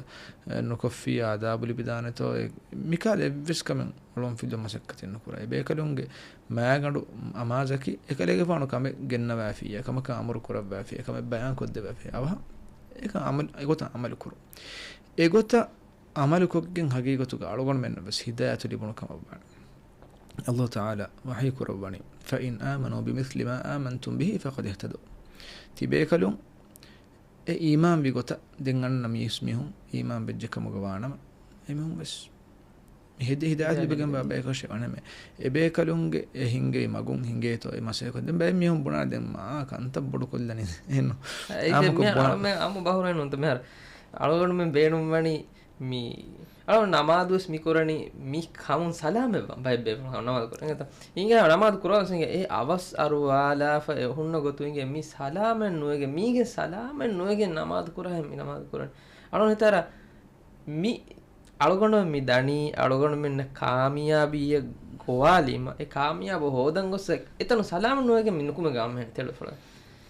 އެ، ނުކޮށްފިއްޔާ އަދާބު ލިބިދާނެތޯ، އެ މިކަހަލަ އެއްވެސް ކަމެއް އޮޅުންފިލުވުމަށް މަސައްކަތެއް ނުކުރާ. އެބޭކަލުންގެ މާގަނޑު އަމާޒަކީ އެކަލޭގެފާނު ކަމެއް ގެންނަވާފިއްޔާ، ކަމަކަށް އަމުރު ކުރައްވާފިއްޔާ، ކަމެއް ބަޔާންކޮށްދެއްވާފިއްޔާ، އަވަހަށް އެކަން އަމަލު، އެގޮތަށް އަމަލު ކުރުން. އެގޮތަށް އަމަލުކޮށްގެން ހަގީގަތުގަ އަޅުގަނޑުމެންނަށް ވެސް ހިދާޔަތު ލިބުނު ކަމަށްވާނެ. ﷲ ތަޢާލާ ވަޙީ ކުރައްވަނީ، "فإن آمنوا بمثل ما آمنتم به فقد اهتدوا." ތިބޭކަލުން އެ އީމާންވި ގޮތަށް ދެން އަންނަ މީސްމީހުން އީމާންވެއްޖެ ކަމުގަ ވާނަމަ، އެމީހުން ވެސް މި ހިދި، ހިދާޔަތު ލިބިގެންވާ ބަޔަކަށެއް ވާނަމޭ. އެބޭކަލުންގެ އެ ހިނގޭ މަގުން ހިނގޭތޯ އެ މަސައްކަތް. ދެން ބައެއް މީހުން ބުނާ ދެން މާ ކަންތައް ބޮޑުކޮށްލަނީ އެހެންނު. އެ އާއްމުކޮށް މިހާރު ބުނާ. އަޅުމެން އާއްމު ބަހުރެއް ނޫންތަ މިހާރު. އަޅުގަނޑުމެން ބޭނުންވަނީ މި އަޅު ނަމާދުވެސް މި ކުރަނީ މި ކަމުން ސަލާމަތްވާން ބައެއް ބޭފުޅުން ނަމާދު ކުރަން. އެތަ އިނގޭ ނަމާދު ކުރާ ވެސް އިނގޭ އެ އަވަސް އަރުވާލާފަ އެ ހުންނަ ގޮތު އިނގޭ މި ސަލާމަތް ނުވެގެން މީގެ ސަލާމަތް ނުވެގެން ނަމާދު ކުރާ ހެން މި ނަމާދު ކުރަން. އަޅު ހިތާރަ މި އަޅުގަނޑު މި ދަނީ އަޅުގަނޑުމެންނަށް ކާމިޔާބީއެއް ގޮވާލީމަ، އެ ކާމިޔާބު ހޯދަން ގޮސް އެ، އެތަނު ސަލާމަތް ނުވެގެން މި ނުކުމެ ގާމެހެން ތެޅުފުޅަ.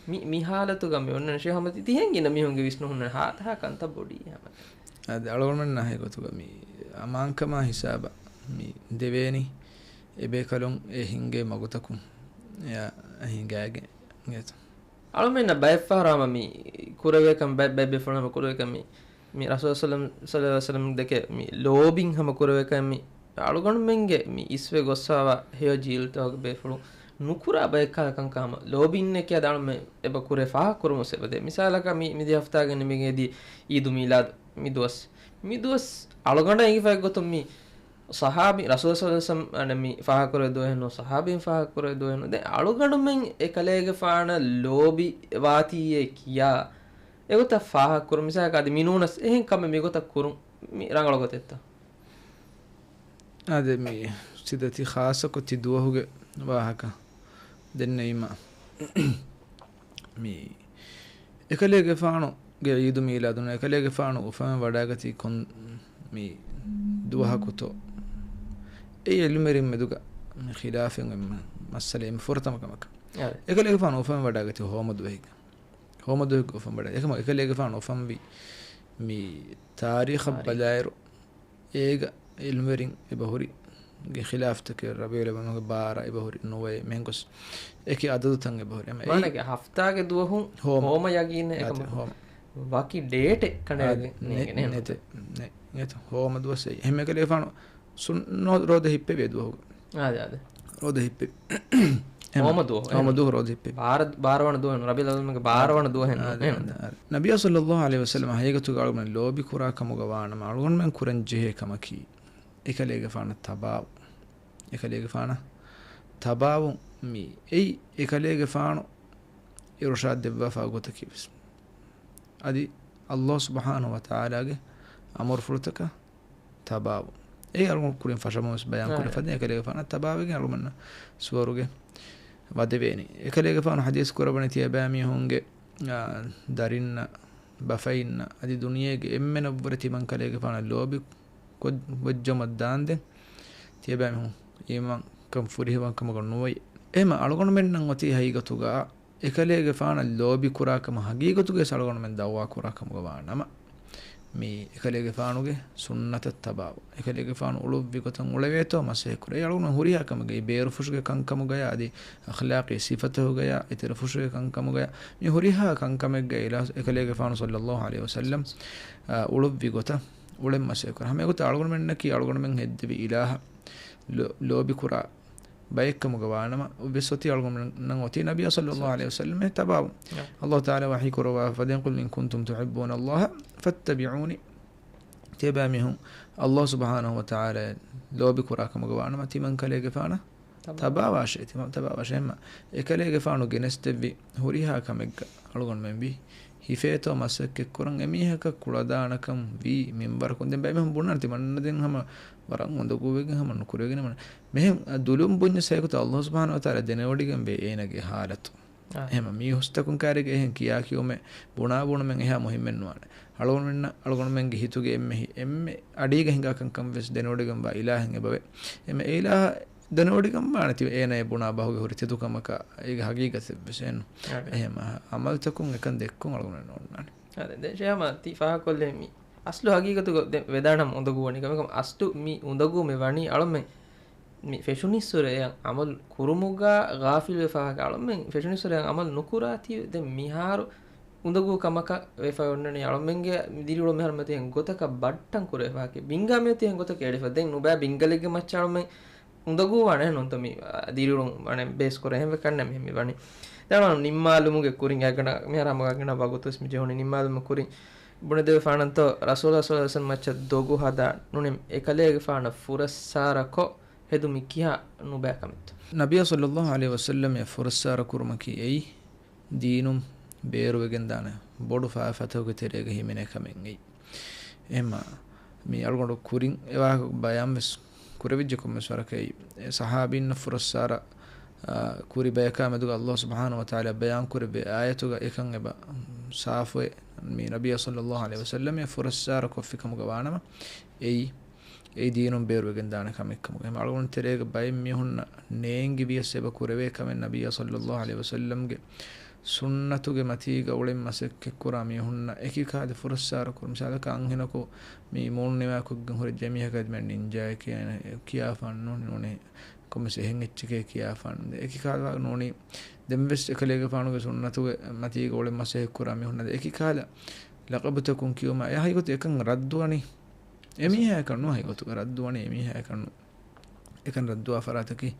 މި، މި ހާލަތުގަ މި އޮންނަން ޝޭހް އަހްމަދު ތި ހެން ގިނަ މީހުންގެ ވިސްނުން ހުންނަ ހާދަހާ ކަންތައް ބޮޑީ ހަމަ. އަދި އަޅުގަނޑުމެންނާ ހެގޮތުގަ މި އަމާންކަމާ ހިސާބަށް މި ދެވޭނީ އެބޭކަލުން އެ ހިންގޭ މަގުތަކުން އެއަށް ހިނގާގެން އެތަ. އަޅުމެންނަށް ބައެއްފަހަރު ހަމަ މި ކުރެވޭކަން ބައެއް، ބައެއް ބޭފުޅުން ހަމަ ކުރެވޭކަން މި، މި ރަސޫލު ޞައްލައްލާހު ޢަލައިހި ވަސައްލަމް ދެކެ މި ލޯބިން ހަމަ ކުރެވޭކަން މި އަޅުގަނޑުމެންގެ މި އިސްވެ ގޮއްސަވާ ހެޔޮ ޖީލްތަކުގެ ބޭފުޅުން ނުކުރާ ބައެއް ކަހަލަ ކަންކަން ހަމަ ލޯބިންނެކޭ އަދި އަޅުމެން އެބަ ކުރޭ ފާހަގަ ކުރުމުސް އެބަދޭ. މިސާލަކަށް މި، މި ދި ހަފްތާގެ ނިމިގެން އެދި އީދު މީލާދު މި ދުވަސް، މި ދުވަސް އަޅުގަނޑަށް އެނގިފައި ގޮތުން މި ޞަޙާބީ، ރަސޫލު ޞައްލައްލާހު ޢަލައިހި ވަސައްލަމް އަނެއް މި ފާހަގަކުރެވޭ ދުވަހެއް ނޫން، ޞަޙާބީން ފާހަގަކުރެވޭ ދުވަހެއް ނޫން. ދެން އަޅުގަނޑުމެން އެކަލޭގެފާނަށް ލޯބި ވާތީއޭ ކިޔާ އެގޮތަށް ފާހަގަކުރުން. މިސާލަކަށް އަދި މި ނޫނަސް އެހެން ކަމެއް މިގޮތަށް ކުރުން މި ރަނގަޅު ގޮތެއްތަ؟ އާދެ، މި ސިދަ ތި ޚާއްޞަކޮށް ތި ދުވަހުގެ ވާހަކަ ދެންނެވީމަ، މި އެކަލޭގެފާނުގެ ޢީދު މީލާދުން އެކަލޭގެފާނު އުފަންވެ ވަޑައިގަތީ ކޮން މި ދުވަހަކުތޯ؟ އެ ޢިލްމުވެރިން މެދުގަ މި ޚިލާފެއް އެންމެ މައްސަލަ އެންމެ ފުރަތަމަ ކަމަކަށް. އާދެ. އެކަލޭގެފާނު އުފަންވެ ވަޑައިގަތީ ހޯމަ ދުވަހެއްގަ. ހޯމަ ދުވަހެއްގަ އުފަންވެ ވަޑައި. އެކަމަ އެކަލޭގެފާނު އުފަންވީ މި ތާރީޚަށް ތާރީޚް. ބަލާއިރު އޭގަ ޢިލްމުވެރިން އެބަހުރި ގެ ޚިލާފްތަކެއް ރަބީޢުލް އަވަލުގެ ބާރަ އެބަހުރި ނުވައެއް މެންގޮސް އެކި އަދަދުތައް އެބަހުރި. އެމަ އެއީ މާނަގެ ހަފްތާގެ ދުވަހު ހޯމަ. ހޯމަ ޔަގީން އާދެ، އެކަމަ ހޯމަ. ވަކި ޑޭޓެއް ކަނޑައިގެން އާދެ، ނޭނގެ ނެ-، ނޭނގެ. ނެތެ، ނެ-، ނެތެ. ހޯމަ ދުވަސް އެއީ. އެހެން އެކަލޭގެފާނު ސުން-، ނޯ-، ރޯދަ ހިއްޕެވޭ ދުވަހުގަ. އާދެ، އާދެ. ރޯދަ ހިއްޕެ. ހޯމަ ދުވަހު، ހޯމަ ދުވަހު ރޯދަ ހިއްޕެ. ބާރަ-، ބާރަ ވަނަ ދުވަހު، ރަބީޢުލް އަވަލުގެ ބާރަ ވަނަ ދުވަހެއް ނޫން. އާދެ، އާދެ. ނަބިއްޔާ ޞައްލައްލާހު ޢަލައިހި ވަސައްލަމަ ހަގީގަތުގަ އަޅުގަނޑުމެން ލޯބި ކުރާ ކަމުގަ ވާނަމަ، އަޅުގަނޑުމެން ކުރަން ޖެހޭ ކަމަކީ، އެކަލޭގެފާނަށް ތަބާވު. އެކަލޭގެފާނަށް ތަބާވު މި އެއީ، އެކަލޭގެފާނު އިރުޝާދު ދެއްވާފާ ގޮތަކީ ވެސް. އަދި ﷲ ސުބްޙާނަހޫ ވަތަޢާލާގެ އަމުރުފުޅުތަކަށް ތަބާވުން. އެއީ އަޅުގަނޑު ކުރިން ފަށަމުން ވެސް ބަޔާން ކުރި އާ. ފަދަ އެކަލޭގެފާނަށް ތަބާވެގެން އަޅުގަނޑުމެންނަށް ސުވަރުގެ ވަދެވޭނީ. އެކަލޭގެފާނު ޙަދީޘް ކުރައްވަނީ ތިޔަބައިމީހުންގެ، އާ، ދަރިންނަށް، ބަފައިންނަށް، އަދި ދުނިޔޭގެ އެންމެނަށްވުރެ ތިމަންކަލޭގެފާނަށް ލޯބި ކޮށް-، ވެއްޖަމަށް ދާންދެން ތިޔަބައިމީހުން އީމާންކަން ފުރިހަމަކަމަކަށް ނުވައި. އެހެމަ އަޅުގަނޑުމެންނަށް އޮތީ ހަގީގަތުގަ އެކަލޭގެފާނަށް ލޯބި ކުރާކަމަށް ހަގީގަތުގައި އަޅުގަނޑުމެން ދައުވާ ކުރާ ކަމުގަ ވާނަމަ، މި އެކަލޭގެފާނުގެ ސުންނަތަށް ތަބާވުން، އެކަލޭގެފާނު އުޅުއްވި ގޮތަށް އުޅެވޭތޯ މަސައްކަތް ކުރޭ. އަޅުގަނޑު ހުރިހާ ކަމެއްގައި، ބޭރުފުށުގެ ކަންކަމުގަޔާ އަދި އަޚްލާޤީ ސިފަތަކުގަޔާ، އިތުރު ފުށުގެ ކަންކަމުގަޔާ، މި ހުރިހާ ކަންކަމެއްގައި އިލާ-، އެކަލޭގެފާނު ޞައްލައްލާހު ޢަލައިހި ވަސައްލަމް، އާ، އުޅުއްވި ގޮތަށް އުޅެން މަސައްކަތް ކުރޭ. ހަމަ އެގޮތަށް އަޅުގަނޑުމެންނަކީ އަޅުގަނޑުމެން ހެއްދެވި އިލާހަށް ލޯ-، ލޯބިކުރާ ބައެއްކަމުގަ ވާނަމަ، އޮވެސް އޮތީ އަޅުގަނޑުމެންނަށް އޮތީ ނަބިއްޔާ ޞައްލައްލާހު ޢަލައިހި ވަސައްލަމަށް ތަބާވުން. ﷲ ތަޢާލާ ވަޙީ ކުރައްވާ، فَإِن قُلْتُمْ تُحِبُّونَ اللَّهَ فَاتَّبِعُونِي. ތިޔަބައިމީހުން ﷲ ސުބްޙާނަހު ވަތަޢާލާ ލޯބިކުރާ ކަމުގަ ވާނަމަ، ތިމަންކަލޭގެފާނަށް ތަބާވާށޭ، ތިމަން ތަބާވާށޭ. އެހެންމަ އެކަލޭގެފާނު ގެނެސްދެއްވި ހުރިހާ ކަމެއްގަ އަޅުގަނޑުމެން ވީ ހިފޭތޯ މަސައްކަތްކުރަން އެމީހަކަށް ކުޅަދާނަކަން ވީ މިންވަރަކުން. ދެން ބައެއް މީހުން ބުނާނެ ތިމަންނަ ދެން ހަމަ ވަރަށް އުނދަގޫވެގެން ހަމަ ނުކުރެވިގެން މަން. މެހެން ދުލުން ބުންޏަސް ހައިގޮތަށް ﷲ ސުބްޙާނަހު ވަތަޢާލާ ދެނެވޮޑިގެންވޭ އޭނަގެ ޙާލަތު. އާ. އެހެންމަ މީ ހުސްތަކުން ކާރިގެ އެހެން ކިޔާ ކިޔުމެއް ބުނާ ބުނުމެއް އެހާ މުހިއްމެއް ނުވާނެ. އަޅުގަނޑުމެންނަށް އަޅުގަނޑުމެންގެ ހިތުގެ އެންމެ ހި-، އެންމެ އަޑީގަ ހިނގާ ކަންކަން ވެސް ދެނެވޮޑިގެންވާ އިލާހެއް އެބަވޭ. އެހެންމަ އެ އިލާހަށް ދެނެވޮޑިގެންވާނެ ތި އޭނައަށް ބުނާ ބަހުގެ ހުރި ތެދުކަމަކަށް އޭގެ ހަގީގަތެއް ވެސް އެއްނު. އާ. އެހެންމަ އަމަލުތަކުން އެކަން ދެއްކުން އަޅުގަނޑުމެން ނޯންނާނެ. އާ، ދެން ޝޭހަމަ ތި ފާހަގަކޮށްލޭ މި އަސްލު ހަގީގަތުގަ ދެ-، ވެދާނަމަ އުނދަގޫވަނީ ކަމެއް. އަސްލު މި އުނދަގޫމެ ވަނީ އަޅަމެން މި ފެށުނިއްސުރެ އަމަލު ކުރުމުގަ ޣާފިލް ވެފާ އަޅަމެން ފެށުނިއްސުރެ އަމަލު ނުކުރާތީ ދެން މިހާރު އުނދަގޫ ކަމަކަށް ވެފަ އޮންނަނީ އަޅަމެންގެ ދިރިއުޅުމެ ހަރުމަތި އެހެން ގޮތަކަށް ބައްޓަން ކުރެވިފަ ބިންގާ މިއޮތީ އެހެން ގޮތަކަށް އެޅިފަ. ދެން ނުބައި ބިންގަލެއްގެ މައްޗަށް އަޅަމެން އުނދަގޫ ވާނެ ނޫންތަ މި ދިރިއުޅުން ވަނެ ބޭސް ކުރެ އެހެން ވެ ކަންނެ މި ވަނީ. ދެން ނިންމާލުމުގެ ކުރިން އަގަނ މިހާރު ހަމަ އަގަނ ވަގުތުސް މި ޖެހުނީ ނިންމާލުމުގެ ކުރިން ބުނެދެވިފާނަންތޯ ރަސޫލާ ޞައްލައްލާހު ޢަލައިހި ވަސައްލަމް މައްޗަށް ދޮގު ހަދާ ނޫނީ އެކަލޭގެފާނަށް ފުރައްސާރަކޮށް ހެދުމި ކިހާ ނުބައި ކަމެއްތޯ؟ ނަބިއްޔާ ޞައްލައްލާހު ޢަލައިހި ވަސައްލަމަށް ފުރައްސާރަ ކުރުމަކީ އެއީ ދީނުން ބޭރުވެގެންދާނެ ބޮޑު ފާފަތަކުގެ ތެރޭގަ ހިމެނޭ ކަމެއް އެއީ. އެހެންމަ މި އަޅުގަނޑު ކުރިން އެވާހަކަ ބަޔާންވެސް ކުރެވިއްޖެ ކޮންމެސް ވަރަކަށް އެއީ، އެ ޞަޙާބީންނަށް ފުރައްސާރަ، އާ، ކުރި ބަޔަކާ މެދުގަ ﷲ ސުބްޙާނަހު ވަތަޢާލާ ބަޔާން ކުރެއްވި އާޔަތުގަ އެކަން އެބަ ސާފުވޭ. މި ނަބިއްޔާ ޞައްލައްލާހު ޢަލައިހި ވަސައްލަމަށް ފުރައްސާރަ ކޮށްފި ކަމުގަ ވާނަމަ އެއީ، އެއީ ދީނުން ބޭރުވެގެން ދާނެ ކަމެއް ކަމުގަ. އެހެންމަ އަޅުގަނޑު ތެރޭގަ ބައެއް މީހުންނަށް ނޭނގި ވިޔަސް އެބަ ކުރެވޭ ކަމެއް ނަބިއްޔާ ޞައްލައްލާހު ޢަލައިހި ވަސައްލަމްގެ ސުންނަތުގެ މަތީގަ އުޅެން މަސައްކަތްކުރާ މީހުންނަށް އެކި ކާލެ ފުރައްސާރަ ކުރުން. މިސާލަކަށް އަންހެނަކު މި މޫނު ނިވާކޮށްގެން ހުރެއްޖެ މީހަކަށް މި ނިންޖާއެކޭ ކިޔާފާން ނޫނީ، ނޫނީ ކޮންމެސް އެހެން އެއްޗެކޭ ކިޔާފާން. އެކި ކާލަ ނޫނީ ދެންވެސް އެކަލޭގެފާނުގެ ސުންނަތުގެ މަތީގަ އުޅެން މަސައްކަތްކުރާ މީހުންނަށް އެކި ކާލަ ލަޤަބުތަކުން ކިޔުމާ އެ ހަގީގަތު އެކަން ރައްދުވަނީ. އެމީހާއަކަށް ނޫން ހަގީގަތުގަ ރައްދުވަނީ އެމީހާއަކަށް ނޫން. އެކަން ރައްދުވާ ފަރާތަކީ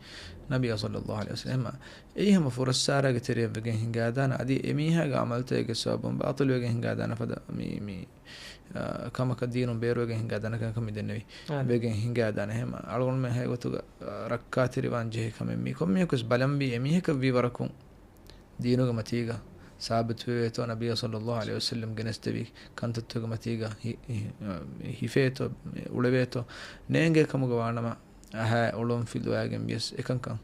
ނަބިއްޔާ ޞައްލައްލާހު ޢަލައިހި ވަސައްލަމް. އެއީ ހަމަ ފުރައްސާރަގެ ތެރެއަށް ވެގެން ހިނގާދާނެ، އަދި އެމީހާގެ ޢަމަލުތަކެއްގެ ސަބަބުން ބާޠިލުވެގެން ހިނގާދާނެ ފަދަ މި، މި، އާ، ކަމަކަށް ދީނުން ބޭރުވެގެން ހިނގާދާނެ ކަމަކަށް މި ދެންނެވި. އާ. ވެގެން ހިނގާދާނެ. އެހެންމަ އަޅުގަނޑުމެން ހަގީގަތުގަ، އާ، ރައްކާތެރިވާން ޖެހޭ ކަމެއް މީ. ކޮންމެއަކުވެސް ބަލަންވީ އެމީހަކަށް ވީ ވަރަކުން ދީނުގެ މަތީގަ ސާބިތުވެވޭތޯ، ނަބިއްޔާ ޞައްލައްލާހު ޢަލައިހި ވަސައްލަމް ގެނެސްދެވި ކަންތައްތަކުގެ މަތީގަ ހި-، ހި-، ހިފޭތޯ، އުޅެވޭތޯ، ނޭނގޭ ކަމުގަ ވާނަމަ، އަހާ އުޅުން ފިލުވާގެން ވިޔަސް އެކަންކަން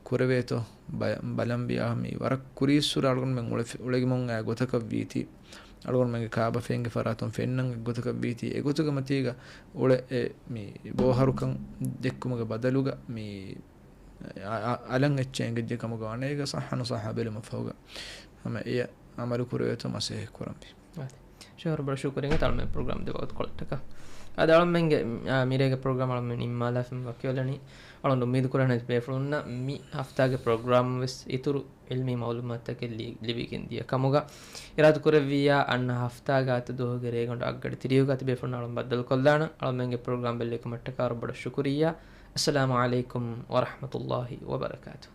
ކުރެވޭތޯ، ބަ-، ބަލަން ވިޔާ މި ވަރަށް ކުރީއްސުރެ އަޅުގަނޑުމެން އުޅެ-، އުޅެގެން އާ ގޮތަކަށް ވީތީ، އަޅުގަނޑުމެންގެ ކާބަފައިންގެ ފަރާތުން ފެންނަން އެއްގޮތަކަށް ވީތީ، އެގޮތުގެ މަތީގަ އުޅެ އެ މި ބޯހަރުކަން ދެއްކުމުގެ ބަދަލުގަ މި އަ-، އަ-، އަލަށް އެއްޗެއް އެނގިއްޖެ ކަމުގަ ވާނެ އޭގެ ޞައްޙަ ނުޞައްޙަ ބެލުމަށް ފަހުގަ ހަމަ އެޔަށް ޢަމަލު ކުރެވޭތޯ މަސައްކަތް ކުރަންވީ. އާދެ. ޝޭހް ވަރަށް ބޮޑަށް ޝުކުރިއްޔާ އަޅަމެން ޕްރޮގްރާމް ދެ ވަގުތުކޮޅަށްޓަކާ. އަދި އަޅަމެންގެ، އާ، މިރޭގެ ޕްރޮގްރާމް އަޅަމެން ނިންމާލާފަ ވަކިވެލަނީ. އަޅަން އުއްމީދު ކުރަނީ ބޭފުޅުންނަށް މި ހަފްތާގެ ޕްރޮގްރާމް ވެސް އިތުރު ޢިލްމީ މަޢުލޫމާތުތަކެއް ލި-، ލިބިގެން ދިޔަ ކަމުގަ. އިރާދަ ކުރެއްވިއްޔާ އަންނަ ހަފްތާގެ އަތު ދުވަހުގެ ރޭގަނޑު އަށްގަޑި ތިރީހުގަ އަދި ބޭފުޅުން އަޅަން ބައްދަލުކޮށްލާނަން. އަޅަމެންގެ ޕްރޮގްރާމް ބެއްލެވިކަމަށްޓަކާ ވަރަށް ބޮޑަށް ޝުކުރިއްޔާ. އައްސަލާމު ޢަލައިކުމް ވަރަޙްމަތުﷲ ވަބަރަކާތުހު.